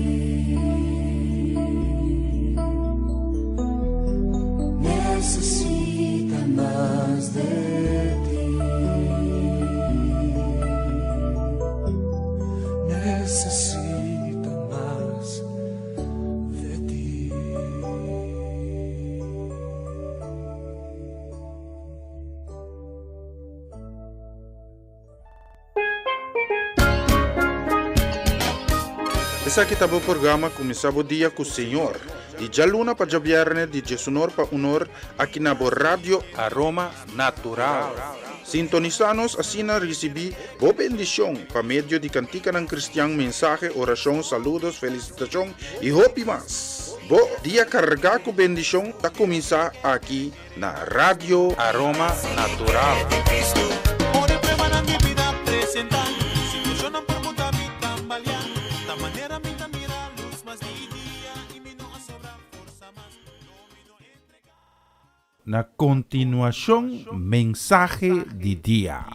Necesita más de ti. Necesita más de ti. Esaki ta bo programa Kuminsá Bo Dia ku Señor, di djaluna pa djabièrnè di diesunor pa unor aki na bo Radio Aroma Natural. Sintonisá nos asina risibí bo bendishon pa medio di kantikanan kristian, mensahe, orashon, saludos, felisitashon i hopi mas. Bo dia kargá ku bendishon ta kuminsá aki na Radio Aroma Natural. Na kontinuashon mensahe di dia.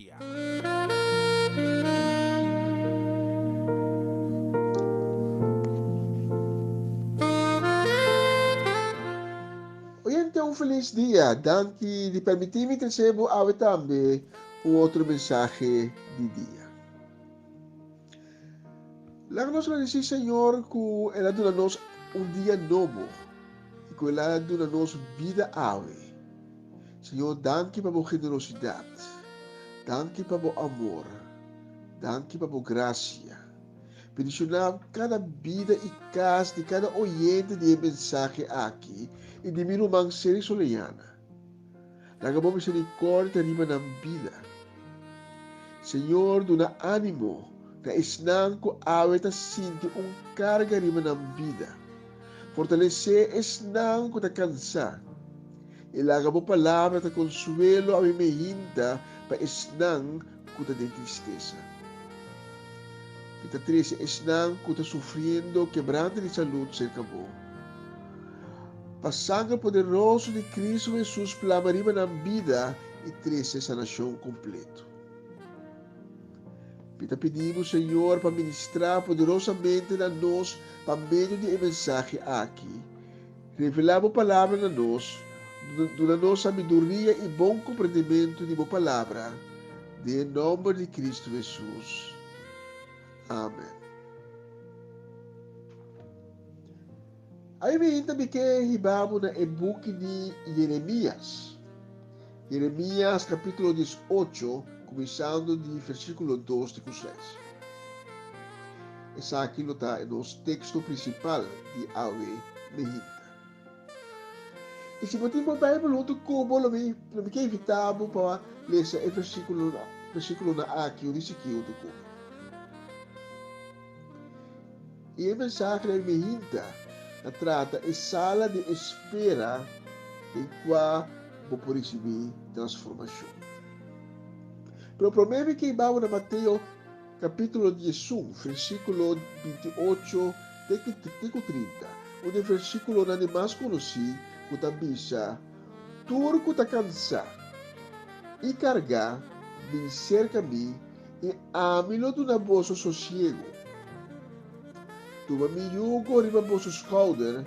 Oyente un felis dia, danki di permiti mi trece bo awe tambe un otro mensahe di dia. Laga nos gradeci Señor cu El a duna nos un dia nobo y cu El a duna nos bida awe. Señor danki pa bo generosidad, danki pa bo amor, danki pa bo gracia. Bendiciona cada bida y cas di cada oyente di e mensahe aki y di mi ruman Seri Soleyana. Laga bo misericordia ta riba nan bida. Señor duna animo na esnan cu awe ta sinti un carga riba nan bida. Fortalece esnan cu ta cansa. Y laga bo palabra ta consuelo awe mehinta pa esnan cu ta den tristesa. Mi ta trece esnan cu ta sufriendo kebrante di salud cerca bo. Pa sanger poderoso di Cristo Jesus plama riba nan bida y trece sanacion completo. Mi ta pidi bo, Señor, pa ministra poderosamente na nos pa medio di e mensahe aki. Revela bo palabra na nos, duna nos sabiduria y bon comprendimento di bo palabra, den e nomber di Cristo Jesus. Amen. Ai mi hinta mi ke hiba bo na e buki di Jeremias. Jeremias kapítulo 18, kuminsando di versíkulo 2 te ku 6. Esaki lo ta e nos teksto prinsipal di awe mehinta. I si bo tin bo Beibel huntu ku bo, lo mi lo mi ke invitá bo pa lesa e versíkulonan aki un di sikiu huntu ku mi. I e mensahe den Mehinta ta trata e sala di espera den kua bo por risibí transformashon. Pero promé mi ke hiba bo na Mateo kapítulo 11, versíkulo 28 te ku 30, un di e versíkulonan di mas konosí ku ta bisa, Tur ku ta kansá i kargá, bin serka mi, I ami lo duna boso sosiegu. Tuma mi yugo riba boso skouder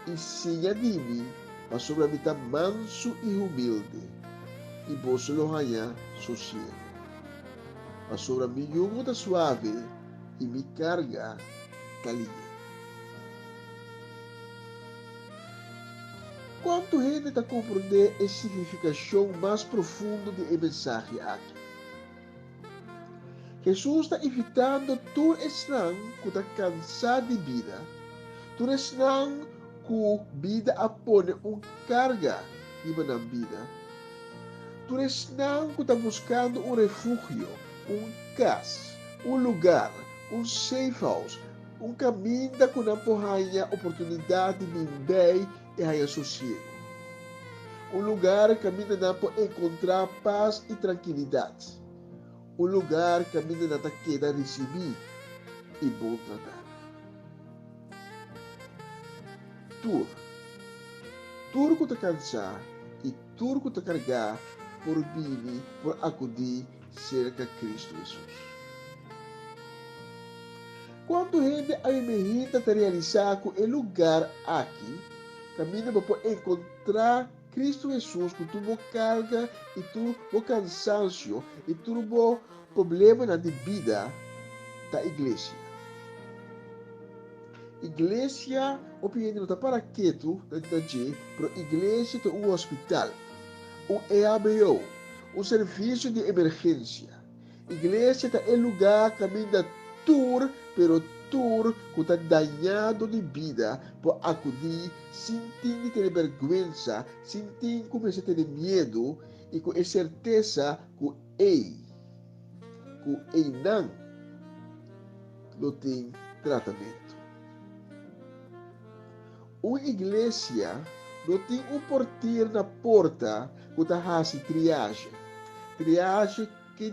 i siña di mi, pasobra mi ta mansu i humilde, i boso lo haña sosiegu. Pasobra mi yugo ta suave i mi karga ta lihe. Kuantu hende ta komprondé e signifikashon mas profundo di e mensahe aki? Hesus ta invitando tur esnan ku ta kansá di bida, tur esnan ku bida a pone un karga riba nan bida, tur esnan ku ta buskando un refugio, un kas, un lugar, un safe house, un kaminda ku nan por haña oportunidat di bin bei i haña sosiegu. Un lugar kaminda nan por enkontrá pas i trankilidat. Un lugar kaminda nan ta keda risibí i bon tratá. Tur, tur ku ta kansá i tur ku ta kargá por bini, por akudí serka Kristu Hesus. Kuantu hende awe-mehita ta realisá ku e lugar aki kaminda bo por enkontrá Kristu Hesus ku tur bo karga i tur bo kansansio i tur bo problemanan di bida ta iglesia? Iglesia, hopi hende no ta para ketu na dje, pero iglesia ta un hospital, un EHBO, un servisio di emergensia. Iglesia ta e lugá kaminda. tur, pero tur ku ta dañá dor di bida por akudí sin tin di tene bèrgwensa, sin tin ku mester tene miedu i ku e sertesa ku ei, ku einan lo tin tratamentu. Un iglesia no tin un portier na porta ku ta hasi triage. Triage ke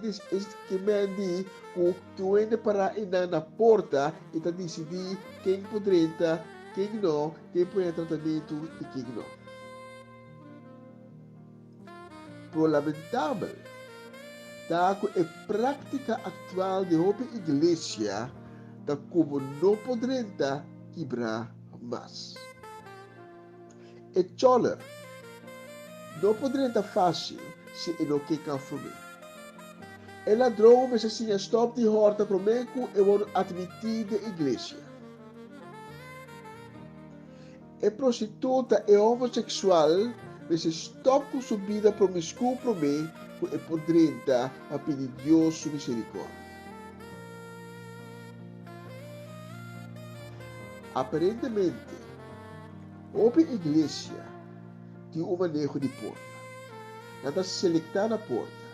ke men di ku tin un hende pará einan na porta i ta disidí ken por drenta, ken no, ken por haña tratamentu i ken no. Pero lamentabel ta ku e práktika aktual di hopi iglesia ta ku bo no por drenta kibrá mas. E chòler no por drenta fásil si e no ke kaf promé. E ladron mester siña stòp di hòrta promé ku e wòrdu atmití den iglesia. E prostituta, e homoseksual, mester stòp ku su bida promiskuo promé ku e por drenta pa pidi Dios su miserikòrdia. Aparentemente, hopi iglesia tin un maneho di porta. Nan ta selektá na porta.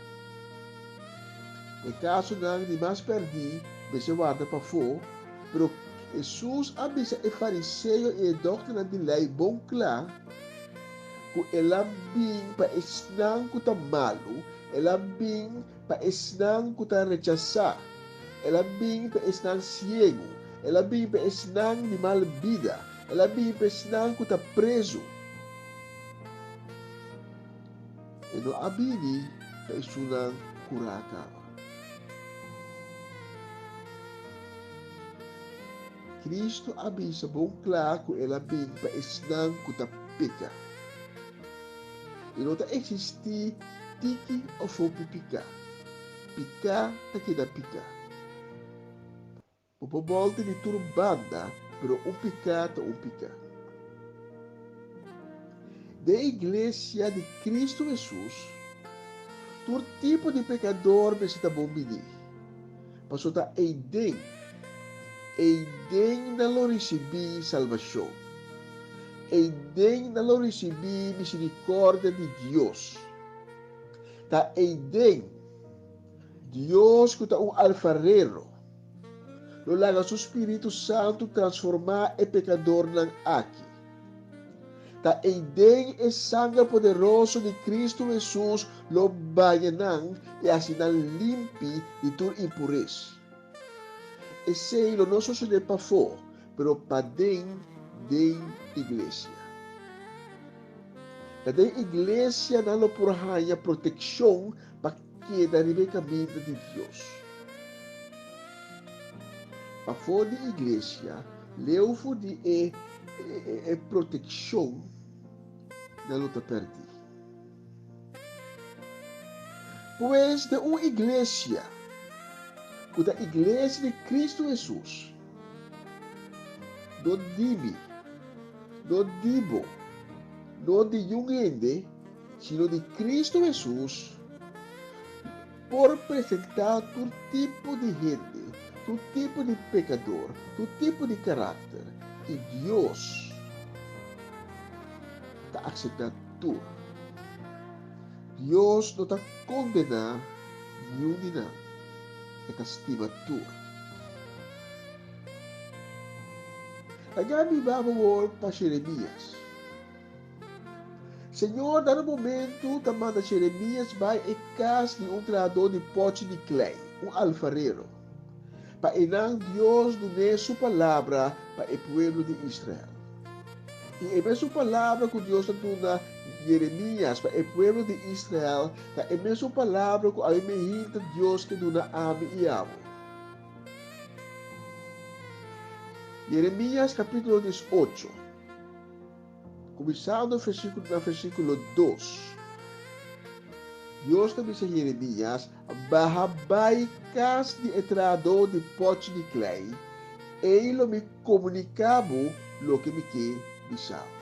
E kasonan di mas pèrdí mester warda pafó, pero Hesus a bisa e fariseo i e dòkternan di lei bon kla ku el a bin pa esnan ku ta malu, el a bin pa esnan ku ta rechasá, el a bin pa esnan siegu, el a bin pa esnan di mal bida, el a bin pa esnan ku ta prezu. E no a bini pa esunnan kurá kaba. Cristo a bisa bon kla ku el a bin pa esnan ku ta peka. I no ta eksistí tiki òf hopi piká. Piká ta keda piká. Bo por bòlta di tur banda, pero un piká ta un piká. Den Iglesia di Cristo Hesus, tur tipo di pekador mester ta bon bini, pasobra ta eiden, eiden nan lo risibí salbashon, eiden nan lo risibí miserikordia di Dios. Ta eiden Dios ku ta un alfarero, lo laga su spiritu santu transformá e pekadornan aki. Ta eiden e sanger poderoso di Kristu Hesus lo baña nan i hasi nan limpi di tur impures. Esei lo no sosodé pafó, pero paden den iglesia. Ta den iglesia nan lo por haña protekshon pa keda riba e kaminda di Dios. Pafó di iglesia, leu for di e e protekshon, nan lo ta pèrdí. Pues den un iglesia ku ta iglesia di Kristu Hesus, no di mi, no di bo, no di niun hende, sino di Kristu Hesus, por presentá tur tipo di hende, tur tipo di pekador, tur tipo di karakter, i Dios ta akseptá tur. Dios no ta kondená niun di nan, e ta stima tur. Laga mi baba awor pa Jeremias. Señor dado momento ta manda Jeremias bai e cas di un trahador di pochi di klei, un alfarero, pa einan Dios dun'é su palabra pa e pueblo di Israel. I e mesun palabra cu Dios a duna Jeremias pa e pueblo di Israel ta e mesun palabra cu awe mehinta Dios ke duna ami i abo. Jeremias capítulo 18. Kuminsando na versíkulo dos, Dios ta bisa Jeremias, Baha bai kas di e trahadó di pòchi di klei, ei lo mi komuniká bo loke mi ke bisa bo.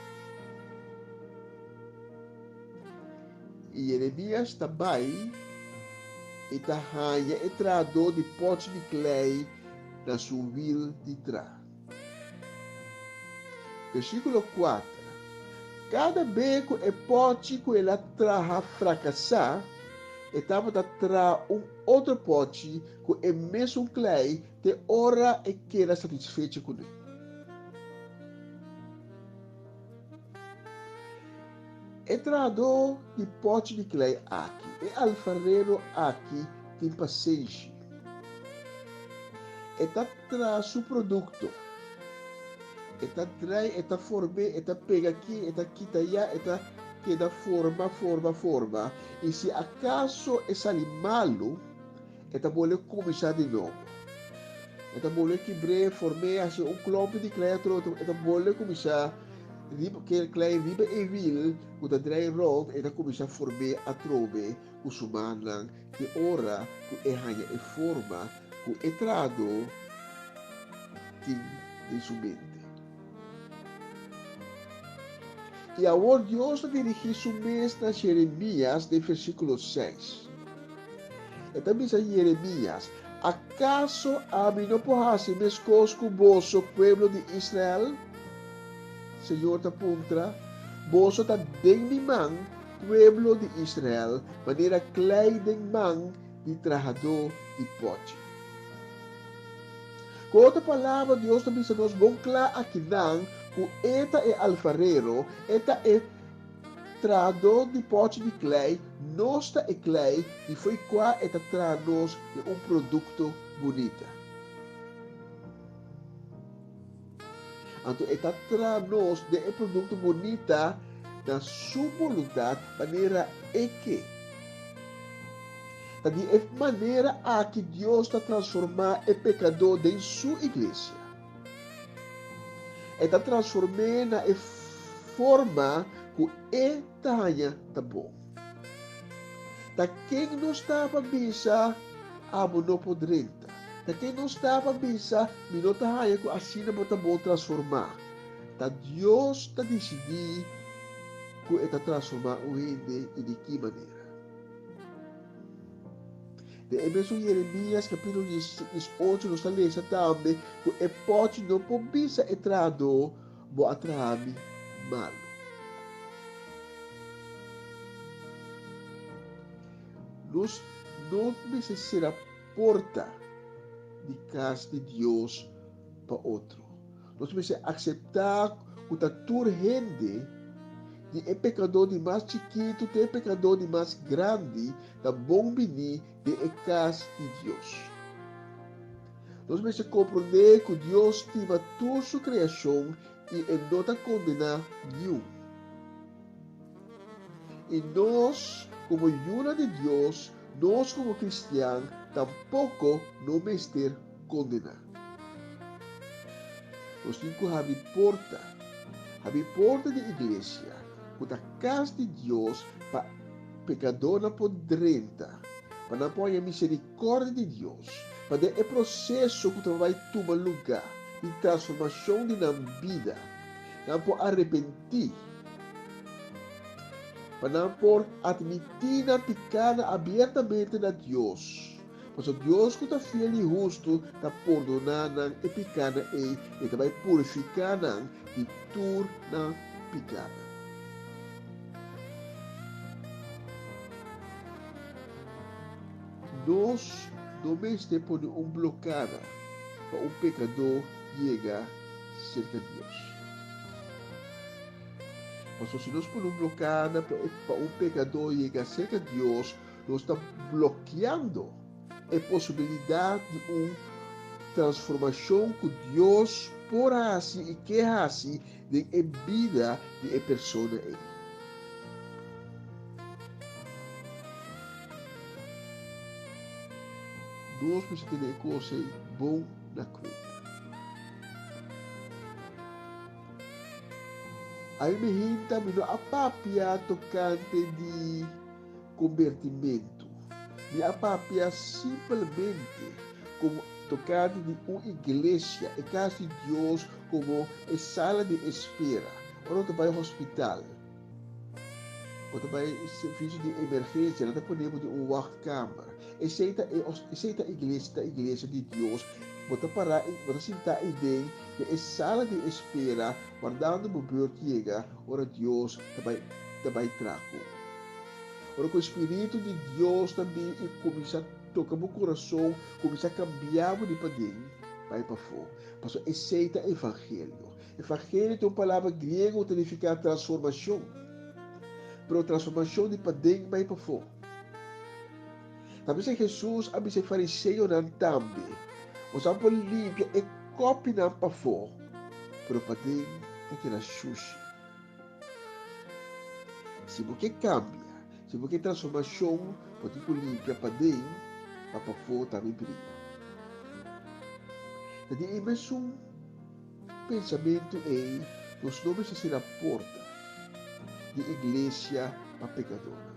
I Jeremias ta bai i ta haña e trahadó di pòchi di klei. na su wil di traha. Versíkulo kuater, Kada be ku e pòchi ku el a traha frakasá, e tabata traha un otro pòchi ku e mesun klei te ora e keda satisfecho kuné. E trahadó di pòchi di klei aki, e alfarero aki tin pasenshi. E ta traha su produkto. E ta drei, e ta form'é, e ta pega aki, e ta kita ayá, e ta keda forma, forma, forma. I si akaso e sali malu, e ta bolbe kuminsá di nobo. E ta bolbe kibr'é, form'é, hasi un klòmpi di klei atrobe, e ta bolbe kuminsá riba kel klei riba e wil ku ta drei rònt, e ta kuminsá form'é atrobe ku su mannan te ora ku e haña e forma ku e trahadó tin den su mente. I awor Dios ta dirigí su mes na Jeremías den versíkulo seis. E ta bisa Jeremías, Akaso ami no por hasi meskos ku boso, pueblo di Israel? Señor ta puntra. Boso ta den mi man, pueblo di Israel, manera klei den man di trahadó di pòchi. Ku otro palabra, Dios ta bisa nos bon kla akinan ku e ta e alfarero, e ta e trahadó di pòchi di klei, nos ta e klei di fo'i kua e ta traha nos den un produkto bunita. Anto e ta traha nos den e produkto bunita na su boluntat manera e ke. Ta di e manera aki Dios ta transformá e pekadó den su iglesia. E ta transform'é na e forma ku e ta haña ta bon. Ta ken nos ta pa bisa, Abo no por drenta? Ta ken nos ta pa bisa, Mi no ta haña ku asina bo ta bon transformá? Ta Dios ta disidí ku e ta transformá un hende i di ki manera. Den e mesun Jeremias kapítulo 18 nos ta lesa tambe ku e pòchi no por bisa e trahadó, Bo a traha mi malu. Nos no mester sera porta di kas di Dios pa otro. Nos mester akseptá ku ta tur hende, di e pekadó di mas chikitu te e pekadó di mas grandi, ta bon biní den e kas di Dios. Nos mester komprondé ku Dios stima tur su kreashon i e no ta kondená niun. I nos, komo yunan di Dios, nos komo kristian, tampoko no mester kondená. Nos tin ku habri porta, habri porta di iglesia, ku ta kas di Dios, pa pekadornan por drenta, pa nan por haña miserikòrdia di Dios, pa den e proseso ku ta bai tuma lugá di transformashon di nan bida, nan por arepentí, pa nan por atmití nan pikánan abiertamente na Dios. Pasobra Dios ku ta fiel i hustu ta pordoná nan e pikánan ei i ta bai purifiká nan di tur nan pikánan. Nos no mester pone un blokada pa un pekadó yega serka Dios. Pasobra si nos pone un blokada pa un pekadó yega serka Dios, Nos ta blokeando e posibilidat di un transformashon ku Dios por hasi i ke hasi den e bida di e persona ei. Nos mester tene e kos ei bon na kuenta. Ai mi hinta mi no a papia tokante di. Kombertimentu. Mi a papia simpelmente komo tokante di un iglesia, e kas di Dios komo e sala di espera. Ora bo ta bai hospital, bo ta bai servisio di emergensia, nan ta pone bo den un wachtkamer. Esei ta e, esei ta iglesia, ta iglesia di Dios. Bo ta pará i bo ta sintá eiden den e sala di espera wardando bo beurt yega ora Dios ta bai ta bai traha ku bo. Ora ku e Spiritu di Dios ta bin i kuminsá toka bo kurason, kuminsá kambia bo di paden bai pafó. Pasobra esei ta evangelio. Evangelio ta un palabra griego ku ta nifiká transformashon. Pero transformashon di paden bai pafó. Ta bisa Hesus a bisa e fariseonan tambe, Boso a por limpia e kòpinan pafó, pero paden ta keda shushi. Si bo ke kambia, si bo ke transformashon, bo tin ku limpia paden pa pafó tambe bria. Ta di e mesun pensamentu ei nos no mester sera porta di iglesia pa pekadónan.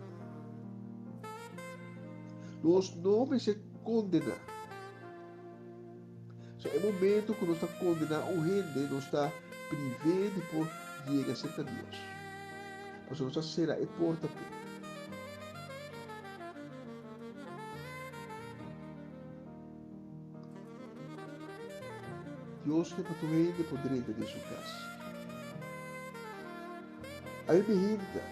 Nos no mester kondená. So e momento ku nos ta kondená un hende, nos ta priv'é di por yega serka Dios. Pasobra nos ta sera e porta p'e. Dios ke pa tur hende por drenta den su kas. Ami mi hinta.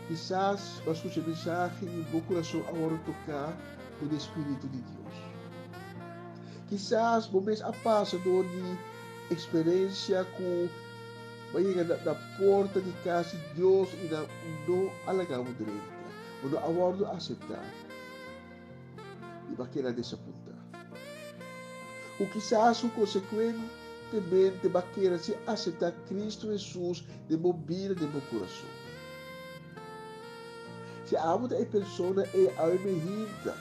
Kisas bo a skucha e mensahe i bo kurason a wòrdu toká dor di e spiritu di Dios. Kisas bo mes a pasa dor di eksperensia ku bo a yega na porta di kas di Dios i nan no a laga bo drenta, bo no a wòrdu aseptá. I bo a keda desapuntá. Ku kisas ku konsekuentemente bo a keda sin aseptá Kristu Hesus den bo bida, den bo kurason. Si abo ta e persona ei awe mi hinta,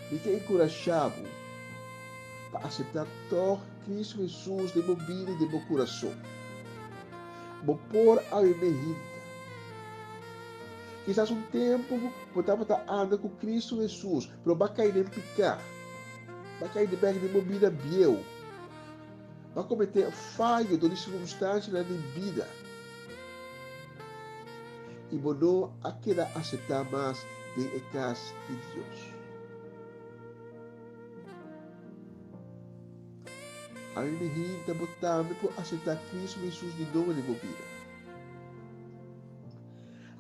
mi ke enkurashá bo pa aseptá tòg Kristu Hesus den bo bida i den bo kurason. Bo por awe mi hinta. Kisas un tempu bo tabata anda ku Kristu Hesus, pero bo a kai den piká. Bo a kai bèk den bo bida bieu. Bo a kometé fayo dor di sirkunstansianan di bida. I bo no a keda aseptá mas den e kas di Dios. Ami mi hinta bo tambe por aseptá Kristu Hesus di nobo den bo bida.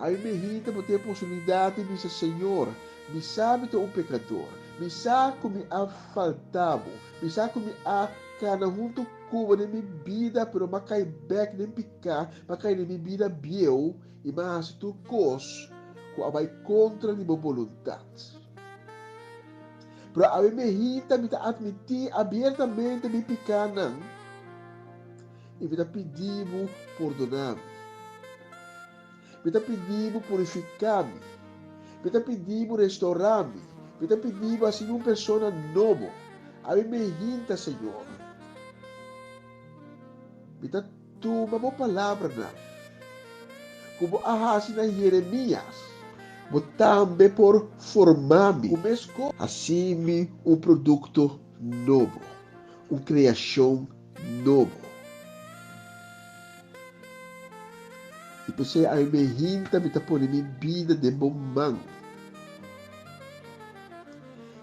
Ami mi hinta bo tin e posibilidat di bisa, Señor, mi sa mi ta un pekador. Mi sa ku mi a falta bo. Mi sa ku mi a kana huntu ku bo den mi bida, pero mi a kai bèk den piká, mi a kai den mi bida bieu i mi a hasi tur kos ku a bai kontra di bo boluntat. Pero ami mi hinta mi ta atmití abiertamente mi pikánan i mi ta pidi bo pordoná mi. Mi ta pidi bo purifiká mi. Mi ta pidi bo restorá mi. Mi ta pidi bo hasi mi un persona nobo. Ami mi hinta, Señor. Mi ta tuma bo palabranan ku bo a hasi na Jeremias. Bo tambe por formá mi. Hasi mi un produkto nobo, un kreashon nobo. I p'esei ami me hinta mi ta pone mi bida den bo man.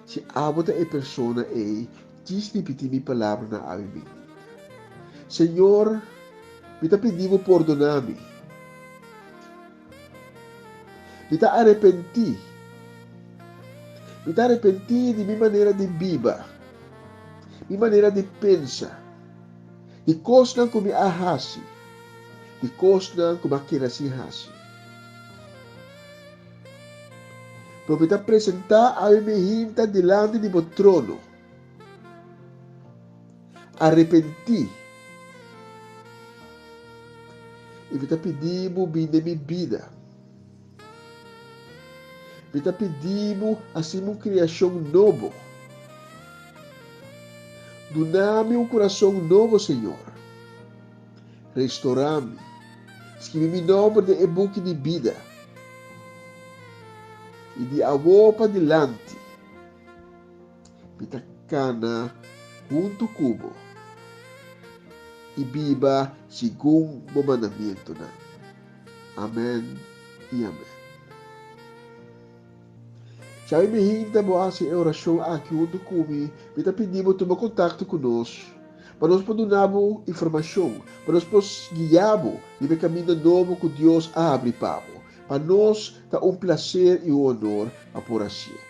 Si abo ta e persona ei, djis ripití mi palabranan ami me hinta. Señor, mi ta pidi bo pordoná mi. Mi ta arepentí. Mi ta arepentí di mi manera di biba, mi manera di pensa, di kosnan ku mi a hasi, di kosnan ku mi a keda sin hasi. Pero mi ta presentá awe mi hinta dilanti di bo trono. Arepentí. I mi ta pidi bo bin den mi bida. Mi ta pidi bo hasi mi un kriashon nobo. Duna mi un kurason nobo, Señor. Restorá mi. Skibi mi nòmber den e buki di bida. I di awor padilanti. Mi ta kana huntu ku bo i biba segun bo mandamentunan. Amen i amen. Si awe mihinta bo hasi e orashon aki huntu ku mi, mi ta pidi bo tuma kontakto ku nos, pa nos por duna bo informashon, pa nos por guia bo riba e kaminda nobo ku Dios a habri pa bo. Pa nos ta un plaser i un honor pa por hasié.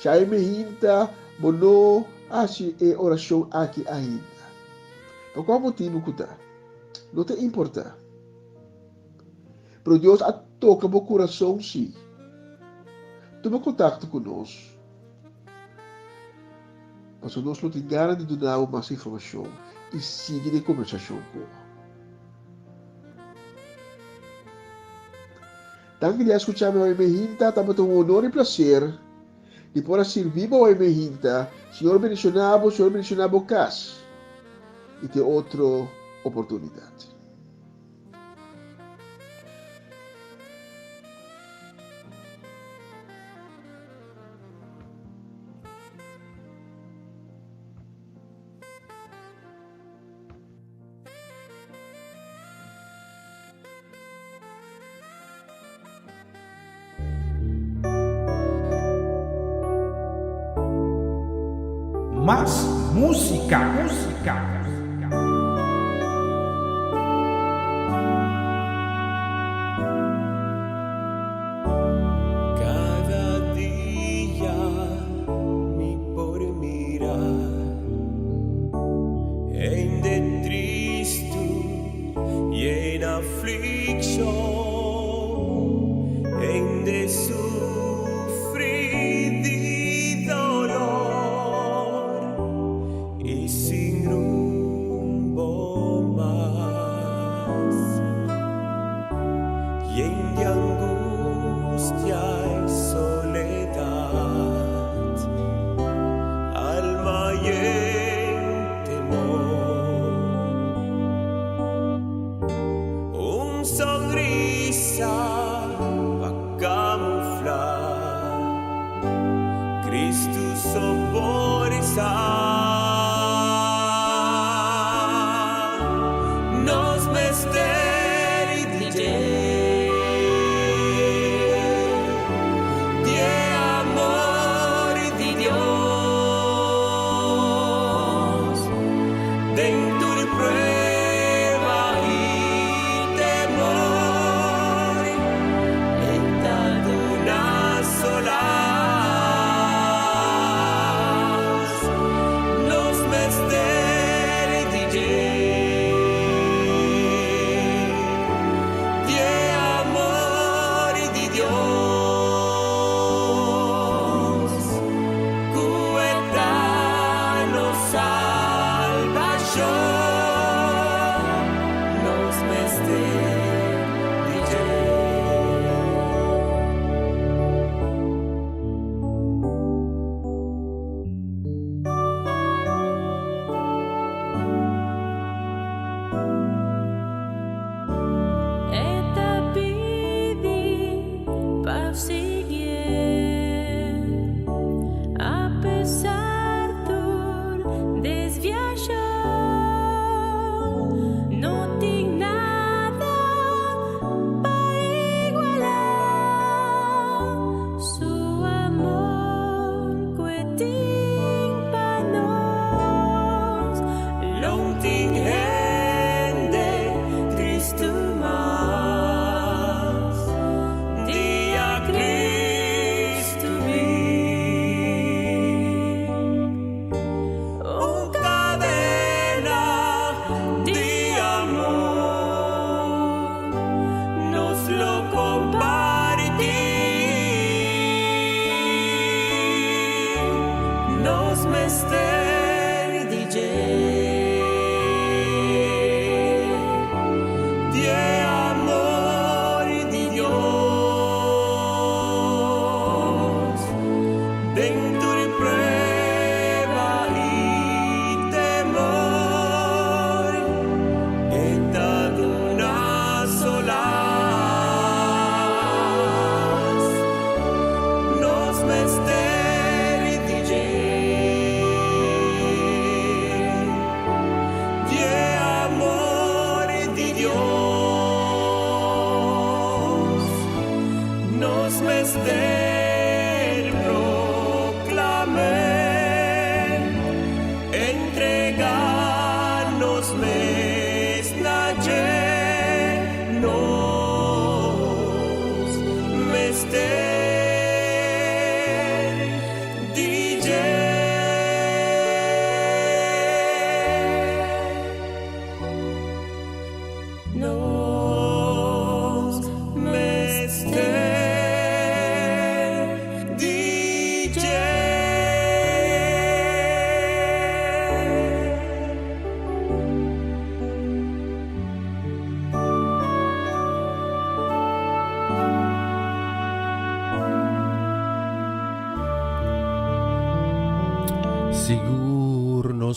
Si awe mihinta bo no hasi e orashon aki ainda, pa kua motibu ku ta, no ta importá. Pero Dios a toka bo kurason sí. Tuma kontakto ku nos, pasobra nos lo tin gana di duna bo mas informashon i sigui den kombersashon ku bo. Danki di a skucha mi awe mehinta, tabata un honor i plaser di por a sirbi bo awe mehinta. Señor bendishoná bo, Señor bendishoná bo kas i te otro oportunidat. Mas música, música. Cada dia mi por mira Hende tristu Yen aflikshon, hende sufri di dolor i sin rumbo mas. Yen di angustia i soledat, alma yen temor. Un sonrisa.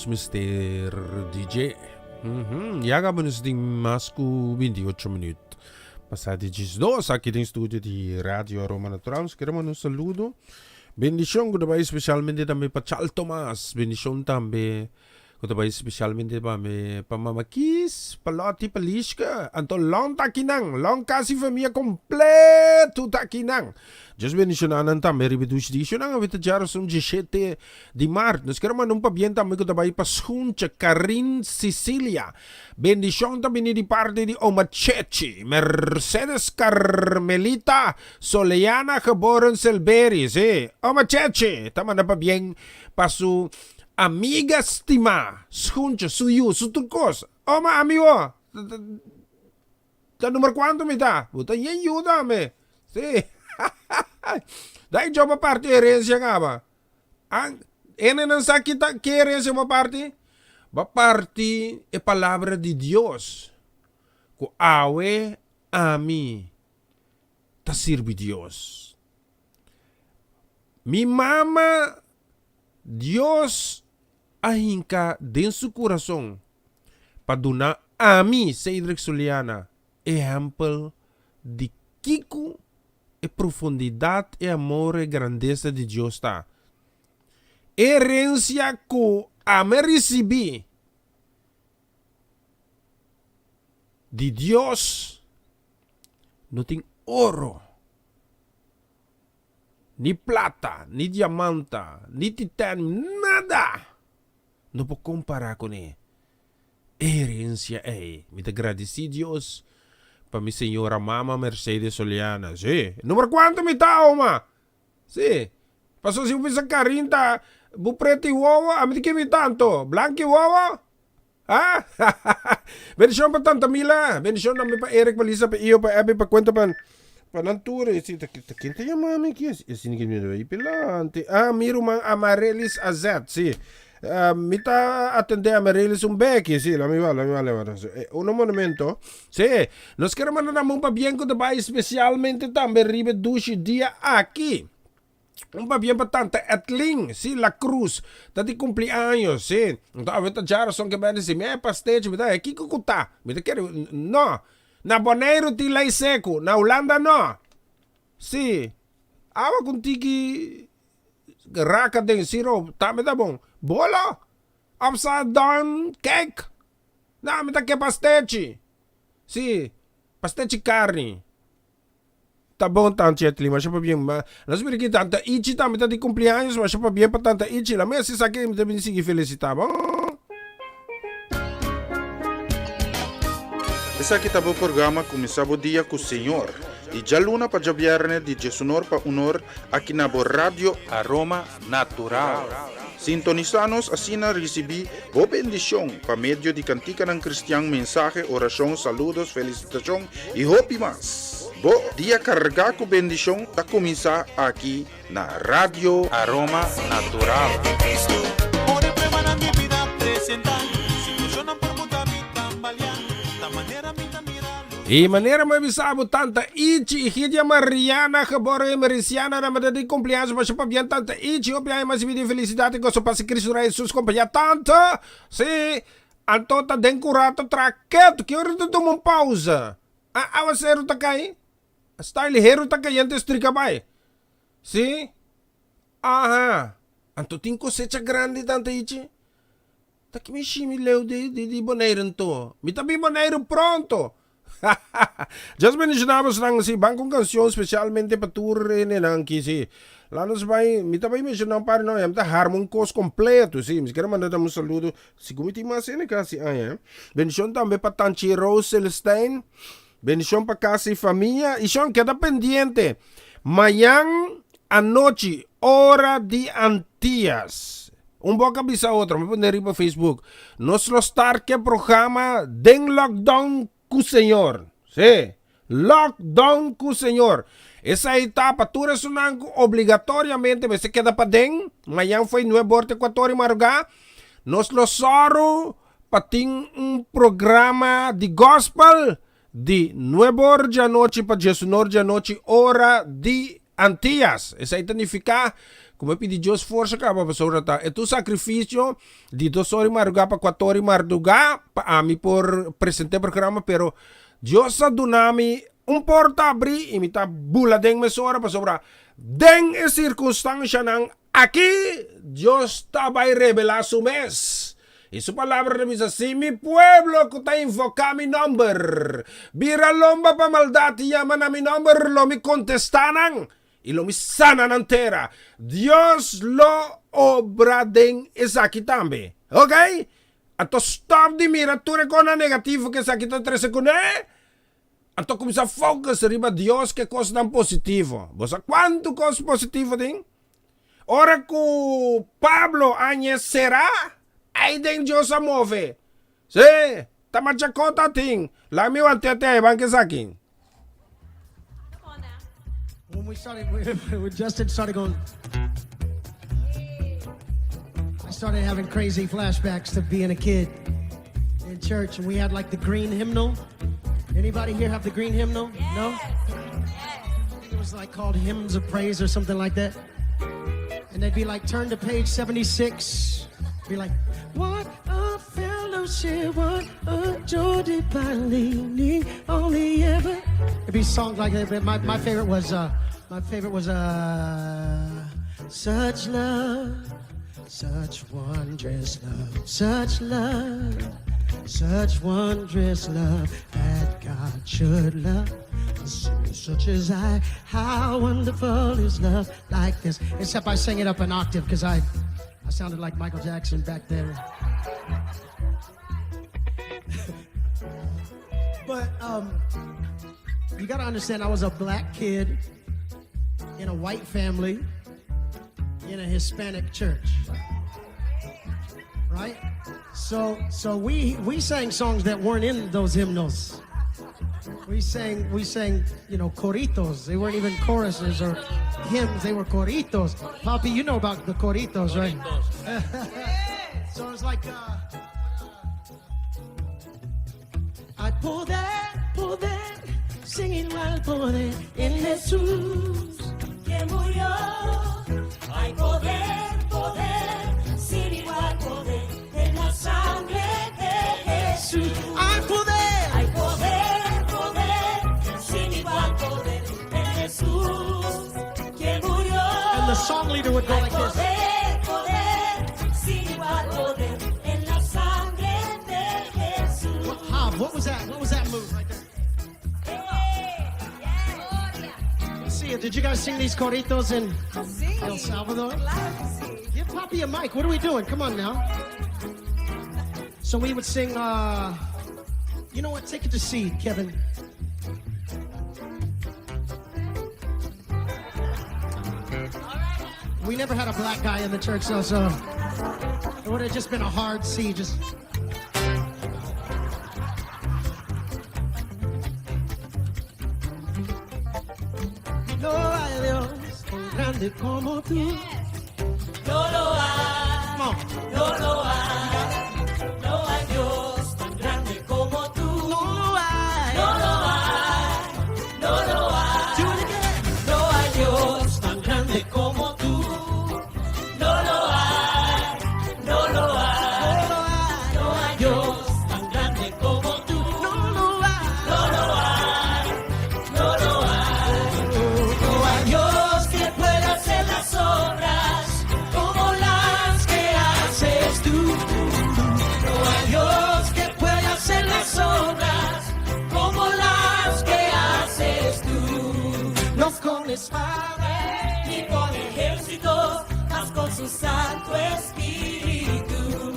nos mester di dje. Ya caba nos tin mas cu 28 minuut pasa di 12 aki den studio di Radio Aroma Natural. Nos kere manda un saludo. Bendicion cu ta bay specialmente tambe pa Chal Tomas. Bendicion tambe Ku ta bai spesialmente pa mi, pa Mama Kis, pa Lottie, pa Lishka. Anto Lon ta akinan. Lon kasi famia kompleto ta akinan. Dios bendishoná nan tambe riba e dushi di ishonan. Awe ta djaroson dieshete di mart. Nos kere manda un pabien tambe ku ta bai pa Schuntje Karin Cecilia. Bendishon ta bini di parti di Oma Chechi, Mercedes Carmelita Soleana geboren Selbery. Sí, Oma Chechi ta manda pabien pa su Amiga stimá, schuntje, su yu, su tur kos. Oma, ami bo, ta number kuantu mi ta? Bo ta yen yu tambe. Sí. Dai djo pa parti herensia kaba. An, hendenan sa ki ta, ki herensia bo parti? Bo parti e palabra di Dios, ku awe ami ta sirbi Dios. Mi mama Dios a hinka den su kurason pa duna ami, Cedric Soliana, ehèmpel di kiko e profundidat, e amor, e grandesa di Dios ta. E herensia ku ami a risibí di Dios no tin oro. Ni plata, ni diamanta, ni titanium, nada no por compara cune e herencia ey. Mi ta gradici Dios pa mi señora mama Mercedes Soliana. Si, numero cuanto mi ta, oma? Si, pasobra si bo bisa Karin ta bu preto y wowo, ami ta kimi tanto, blanco y wowo? Ah! Bendicion pa Tanta Mila, bendicion tambe pa Eric, pa Lisa, pa Io, pa Abby, pa Cuenta, pa pa nan tur. E si ta ta ken ta yama mi aki? E si ni mi bai pilante. Ah, mi ruman Amarelis Azet, si. Ah, mi ta atende Amarelis un beki, si, la mi va, la mi va levanta. Eh, uno monumento. Si, nos kere manda nan un pabien ku ta bai spesialmente tambe riba e dushi dia aki. Un pabien pa tanta Edlin, si, La Cruz, ta di cumpleaños, si. Enton awe ta djarason ke bende si mi e pastechi, mi ta haña kiko ku ta? Mi ta kere, no. Na Boneiru tin lei seku, na Hulanda no. Si, awa ku un tiki raka den sirop tambe ta bon. Bolo, upside down cake, no, mi ta ke pastechi, si, pastechi karni. Ta bon tanta Jetlin, masha pabien. Ma nos mira ki tanta Ichi tambe ta di cumpleaños, masha pabien pa tanta Ichi. La mi hasi esaki mi ta bini sigui felicita bo. Esaki ta bo programa Cuminsa bo dia cu Señor, di djaluna pa djabierne di djesunor pa unor aki na bo Radio Aroma Natural. Sintonisa nos asina ricibi bo bendicion pa medio di canticanan cristian, mensahe, oracion, saludos, felicitacion y hopi mas. Bo dia carga cu bendicion ta cuminsa aki na Radio Aroma Natural. E manera mi a bisa bo tanta Ichi y Gidia Mariana geboren en Mericiana na mada di cumpleaños masha pabien tanta Ichi hopi aña mas vida y felicidad y gozo paz y Cristo Rey Jesus compaña tanta si anto ta den cu rato tra keto ki ora ta tuma un pausa a awacero ta cay style hero ta cayente strika bay si aha anto tin cosecha grandi tanta Ichi. Ta ki mi shimi leu di di di Boneiru nto? Mi ta bin Boneiru pronto! Dios bendiciona bosnan si ban cu un cancion specialmente pa tur hendenan ki si. La nos bai, mi ta bai menciona un par no, mi ta harma un cos completo si. Mi kere manda nan un saludo, sigur mi tin mas hende casi aña. Bendicion tambe pa Tanchi Rose Celestijn, bendicion pa casa y famia y shon keda pendiente mañan anochi ora di Antillas. Un boka bisa otro, mi pone riba Facebook, nos lo start ke programa den lockdown ku Señor. Sí, lockdown ku Señor. Esei ta pa tur esunnan ku obligatoriamente mester keda paden, mañan fo'i nuebe or te kuater or di marugá, nos lo sòru pa tin un programa di gospel di nuebe or djanochi pa diesunor djanochi ora di Antillas. Esei ta nifiká. Ku mi a pidi Dios forsa kaba pasobra ta e tur sakrifisio di dos ora di mardugá pa kuater ora di mardugá pa ami por presentá e programa pero Dios a duna mi un porta abrí i mi ta bula den mesora pasobra den e sirkunstanshanan aki Dios ta bai rebelá su mes. I su palabra ta bisa, Si mi pueblo ku ta invoká mi nòmber bira lomba pa maldat i yama na mi nòmber, lo mi kontestá nan i lo mi sana nan tera. Dios lo obra den esaki tambe. Ok? Anto stòp di mira tur e kosnan negativo ku esaki ta trese kuné. Anto kuminsá focus riba Dios ku e kosnan positivo. Bo sa kuantu kos positivo tin? Ora ku Pablo a ñe será, ei den Dios a move. Sí, ta machakó ta tin. Laga mi want'é te ei ban ku esaki. When we started, when Justin started going, I started having crazy flashbacks to being a kid in church, and we had like the green hymnal. Anybody here have the green hymnal? Yes. No? Yes. It was like called Hymns of Praise or something like that. And they'd be like, turn to page 76. Be like, what a fellowship, what a joy divine leaning only ever. It'd be songs like that. But my, my favorite was, uh, my favorite was, uh, such love, such wondrous love, such love, such wondrous love that God should love. Such as I, how wonderful is love like this. Except I sang it up an octave because I, I sounded like Michael Jackson back then. but um, you got to understand, I was a black kid in a white family in a Hispanic church. Right? So so we we sang songs that weren't in those hymnals. We sang we sang, you know, coritos. They weren't even choruses or hymns, they were coritos. Poppy, you know about the coritos, right? so it's like uh, I poder, poder, singing while poder in Jesús que murió. Hay poder, poder, sin igual poder en la sangre de Jesús. Hay poder, hay poder, poder, sin igual poder en Jesús que murió. And the song leader would go hay like this. Poder, poder, sin igual poder en la sangre de Jesús. What, Hob, what was that? What was that move right there? Let's see it. Did you guys sing these coritos in El Salvador? Give Poppy a mic. What are we doing? Come on now. So we would sing, uh, you know what? Take it to C, Kevin. We never had a black guy in the church, though, so it would have just been a hard C. Just. No hay Dios tan grande como tú. No lo hay, Come on. no lo hay, no hay Dios tan grande como tú. No hay. No lo hay, no lo hay. Do it again. No hay Dios tan grande como tú. No lo hay, no lo hay. No lo hay. No hay Dios tan grande como tú. No lo hay. No lo hay, no lo hay. No hay Dios que pueda hacer las obras como las que haces tú. No hay Dios que pueda hacer las obras como las que haces tú. No con espada. Ni con ejércitos, mas con su Santo Espíritu.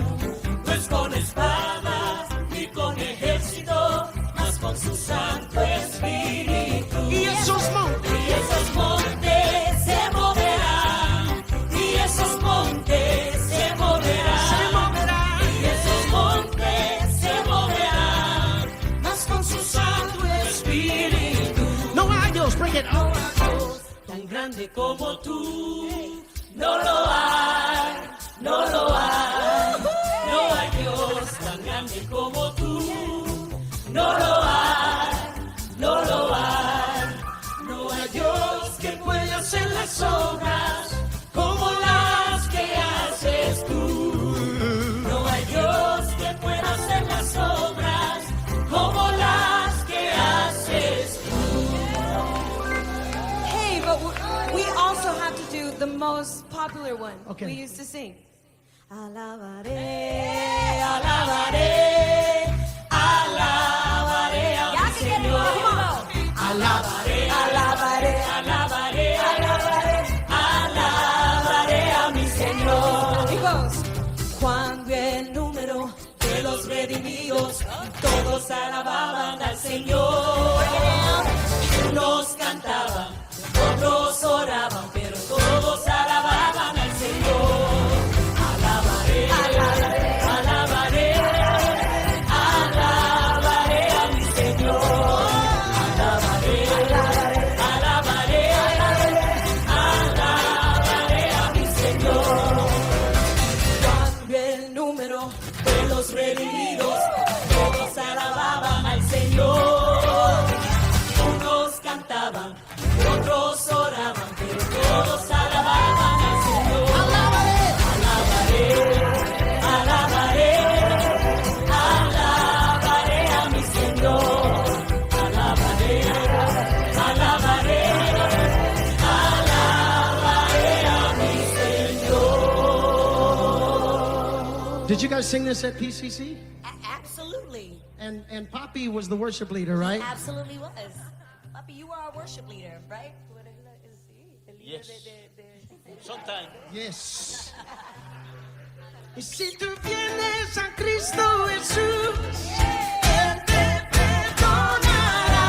No es con espadas, ni con ejército, mas con su Santo Espíritu. Y esos montes. Y esos montes se moverán, y esos montes se moverán, Se moverán. y esos montes se moverán, mas con su Santo Espíritu. No hay Dios. Bring it. No hay Dios tan grande como tú. No lo hay, no lo hay. No hay Dios tan grande como tú. No lo hay, no lo hay. No hay Dios que pueda hacer las obras como the most popular one Okay. we used to sing. Alabaré, alabaré, alabaré a mi Señor. Alabaré, alabaré, alabaré, alabaré, alabaré a mi Señor. It goes. Cuando el número de los redimidos, todos alababan al Señor. Unos cantaban, otros oraban, pero todos alababan al Señor. Alabaré, alabaré, alabaré, alabaré a mi Señor. Alabaré, alabaré, alabaré, alabaré a mi Señor. Cuando el número de los redimidos, todos alababan al Señor. Unos cantaban, otros oraban, pero todos alababan al Señor. Alabaré, alabaré, alabaré a mi Señor. Alabaré, alabaré, alabaré a mi Señor. Did you guys sing this at PCC? Absolutely. And Poppy was the worship leader, right? Absolutely was. Papi, you were our worship leader, right? Yes. Sometimes. Yes. Y si tú vienes a Cristo Jesús, Él te perdonará.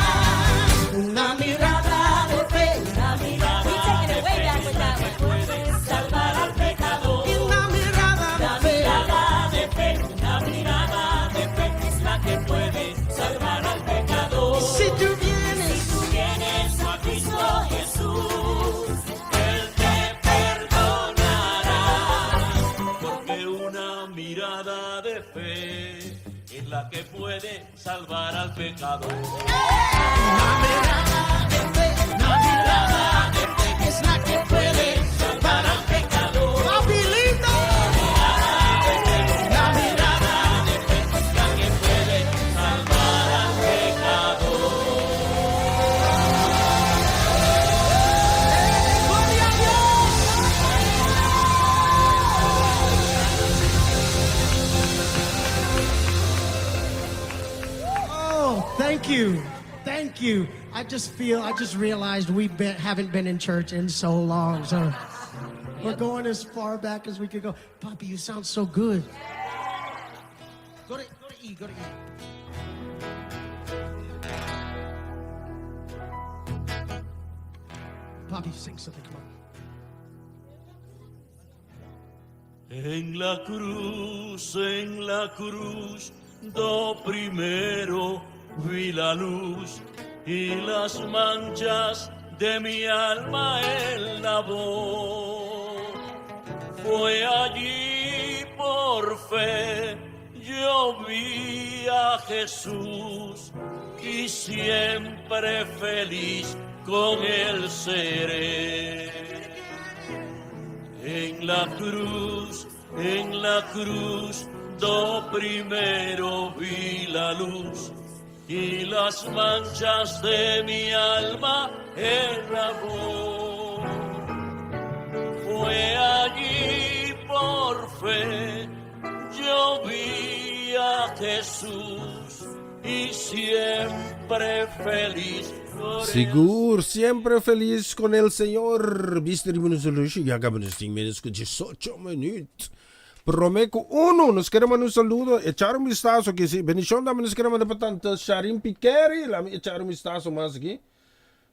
Una mirada de fe, una mirada We taking it way back with that one. puede salvar al pecador. Una mirada Una de fe. mirada de fe, una mirada de fe es la que puede salvar al pecador. Si tú vienes, Si tú vienes a Cristo Jesús, Él te perdonará. Porque una mirada de fe es la que puede salvar al pecador. Una mirada de fe, una mirada de fe es la que puede salvar al pecador. Papi lindo. Una mirada de fe es la que puede salvar al pecador. Gloria a Dios. Oh, thank you. Thank you. I just feel, I just realized we been, haven't been in church in so long. So we're going as far back as we could go. Poppy, you sound so good. Go to E, go to E. Poppy, sing something. Come on. En la cruz, do primero vi la luz y las manchas de mi alma él lavó. Fue allí por fe, yo vi a Jesús y siempre feliz con él seré. En la cruz, do primero vi la luz y las manchas de mi alma él lavó. Fue allí por fe, yo vi a Jesús y siempre feliz con él. Sigur, siempre feliz con el Señor. Bista di nos ya caba nos tin menos cu 18 minuut. Prome cu uno, nos kier manda un saludo, echar un vistazo aki, si, bendicion tambe nos kier manda pa tante Sharin Pikeri, lami echar un vistazo mas aki.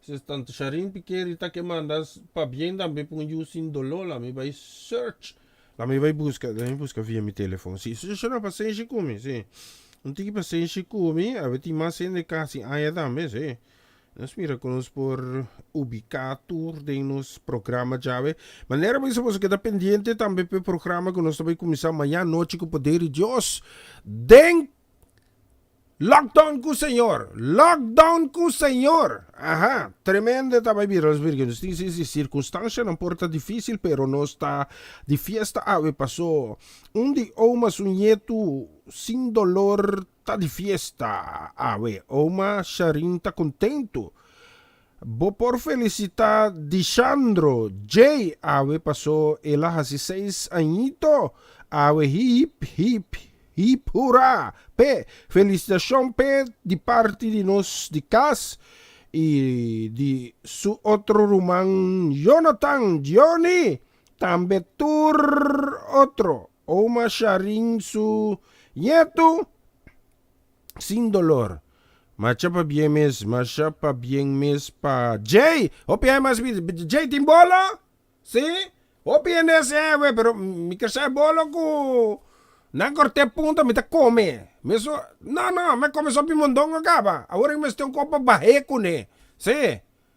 Si tante Sharin Pikeri ta ke manda pabien tambe pa un yu sin dolor, lami bay search, lami bay busca, lami busca via mi telefon. Si, si, si, no, pasenshi cu mi, si. Un tiki pasenshi cu mi, awe tin mas hende casi aña tambe, si. Nos mira ku nos por ubiká tur den nos programa djawe. Manera bo bisa boso keda pendiente tambe p'e programa ku nos ta bai kuminsá maña nochi ku poder di Dios den Lockdown ku Señor! Lockdown ku Señor! Aha, tremendo ta bai bira. Nos mira nos tin si si sirkunstanshanan por ta difísil pero nos ta di fiesta awe paso un di oma su ñetu sin dolor Ta di fiesta awe. Oma Sharin ta kontentu. Bo por felicita Dishandro Jay awe paso el a haci seis añito awe hip hip hip hurra p'e felicitacion p'e di parti di nos di cas y di su otro ruman Jonathan Johnny tambe tur otro oma Sharin su ñetu Sin dolor. Masha pabien mes, masha pabien mes pa Jay. Hopi hay mas bida. Jay tin bolo? Si? Hopi hende a sey awe, pero mi ker sa e bolo ku nan kort'é punta mi ta kome. Mesun, no, no, mi a kome sopi mondongo kaba. Awor mi mester un kopa bah'é kuné. Si.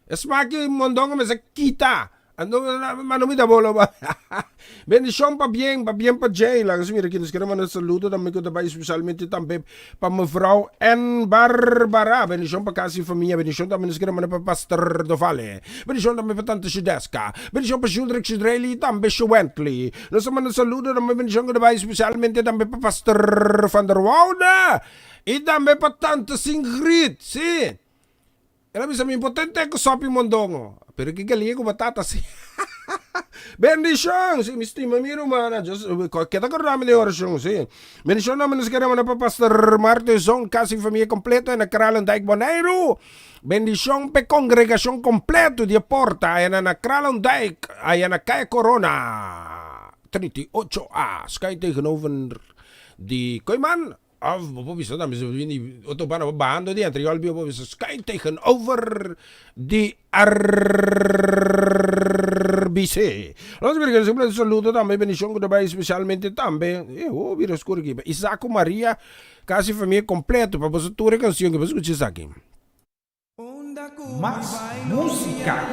E smaki mondongo mester kita. Anto ma no mi ta bolo ba. Bendicion pa bien, pa bien pa Jay. Laga nos mira aki nos kere manda saludo tambe ku ta bai especialmente tambe pa mevrouw N. Barbara. Bendicion pa kas y famia. Bendicion tambe nos kere manda pa Pastor Dovale. Bendicion tambe pa Tante Shudeska. Bendicion pa Shudrick Shudrely y tambe Shuwently. Nos ta manda saludo tambe bendicion ku ta bai especialmente tambe pa Pastor Van der Woude y tambe pa Tante Singrid. Si. El a bisa mi impotente ku sopi mondongo. Pero ki galiña ku batata si. Bendishon! Si, mi stima mi rumannan. Dios, keda korda mi den orashon, si. Bendishon na mi nos kere manda pa Pastor Martezon, kas i famia kompleto na Kralendijk, Boneiru. Bendishon p'e kongregashon kompleto di e porta aya na Kralendijk, aya na Kaya Korona 38 A, schuin tegenover di Kooiman. Of bo por bisa tambe si bo bini otro banda bo bahando di Antriol bo por bisa schuin tegenover di RBC. Nos mira ke simple saludo tambe bendicion ku ta bai especialmente tambe e ho bira oscuro aki pa Isaac ku Maria casi famia completo pa boso tur e cancion ke bo scucha esaki. Mas música.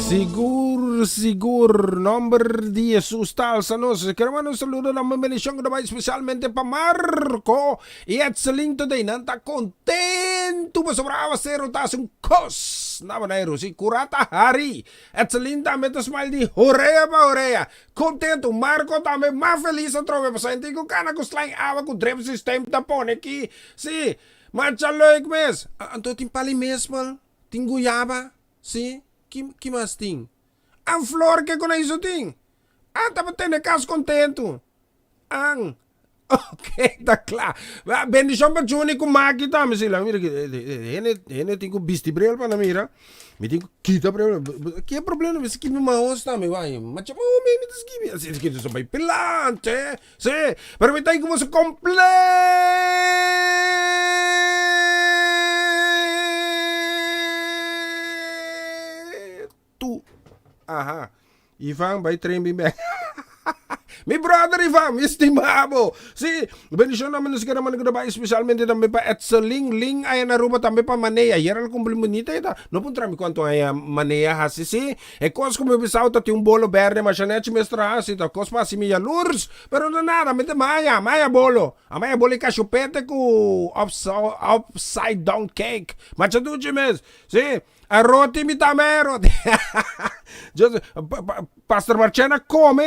Sigur, sigur, nomber di Jesus ta alsa nos. Kere manda un saludo na un bendicion ku ta bai spesialmente pa Marco i Etselin today. Nan ta kontentu pasobra awasero ta hasi un kos na Boneiru. Si, kura ta hari. Etselin tambe ta smile di horea pa horea. Kontentu. Marco tambe mas felis atrobe pasobra e tin ku kana ku slain awa ku drip system ta pone aki. Si, masha leuk mes. Anto tin pali mespel, tin guyaba, si, ki ki mas tin? An flor ke ku nan hizo tin? An tabata tene kas kontentu. An. Ok, ta kla. Bendishon pa Juni ku Maki tambe. Si, laga mira aki. Hende, hende tin ku bisti bril pa nan mira. Mi tin ku kita bril. Ke problema mi skibi maos tambe bai. Macha maos mi ta skibi. Asi es ke ta bai pilante. Si, pero mi ta ku boso kompleto. Aha. Ivan bai train bin bek. Mi brother Ivan, mi estima bo. Si, bendicion na nos kere manda ku ta bai especialmente tambe pa Etseling Ling aya na Aruba tambe pa Manea. Ayer al cumpli bunita e ta. No puntra mi cuanto aña Manea hasi si. E cos cu mi bisao ta tin un bolo berde masha nechi mes traha si ta cos pa hasi mi yalurs. Pero no nada, mi ta maya, maya bolo. A maya bolo e cashupete cu upside down cake. Masha duchi mes. Si. A roti mi tambe a roti. Just, Pastor Marchena come,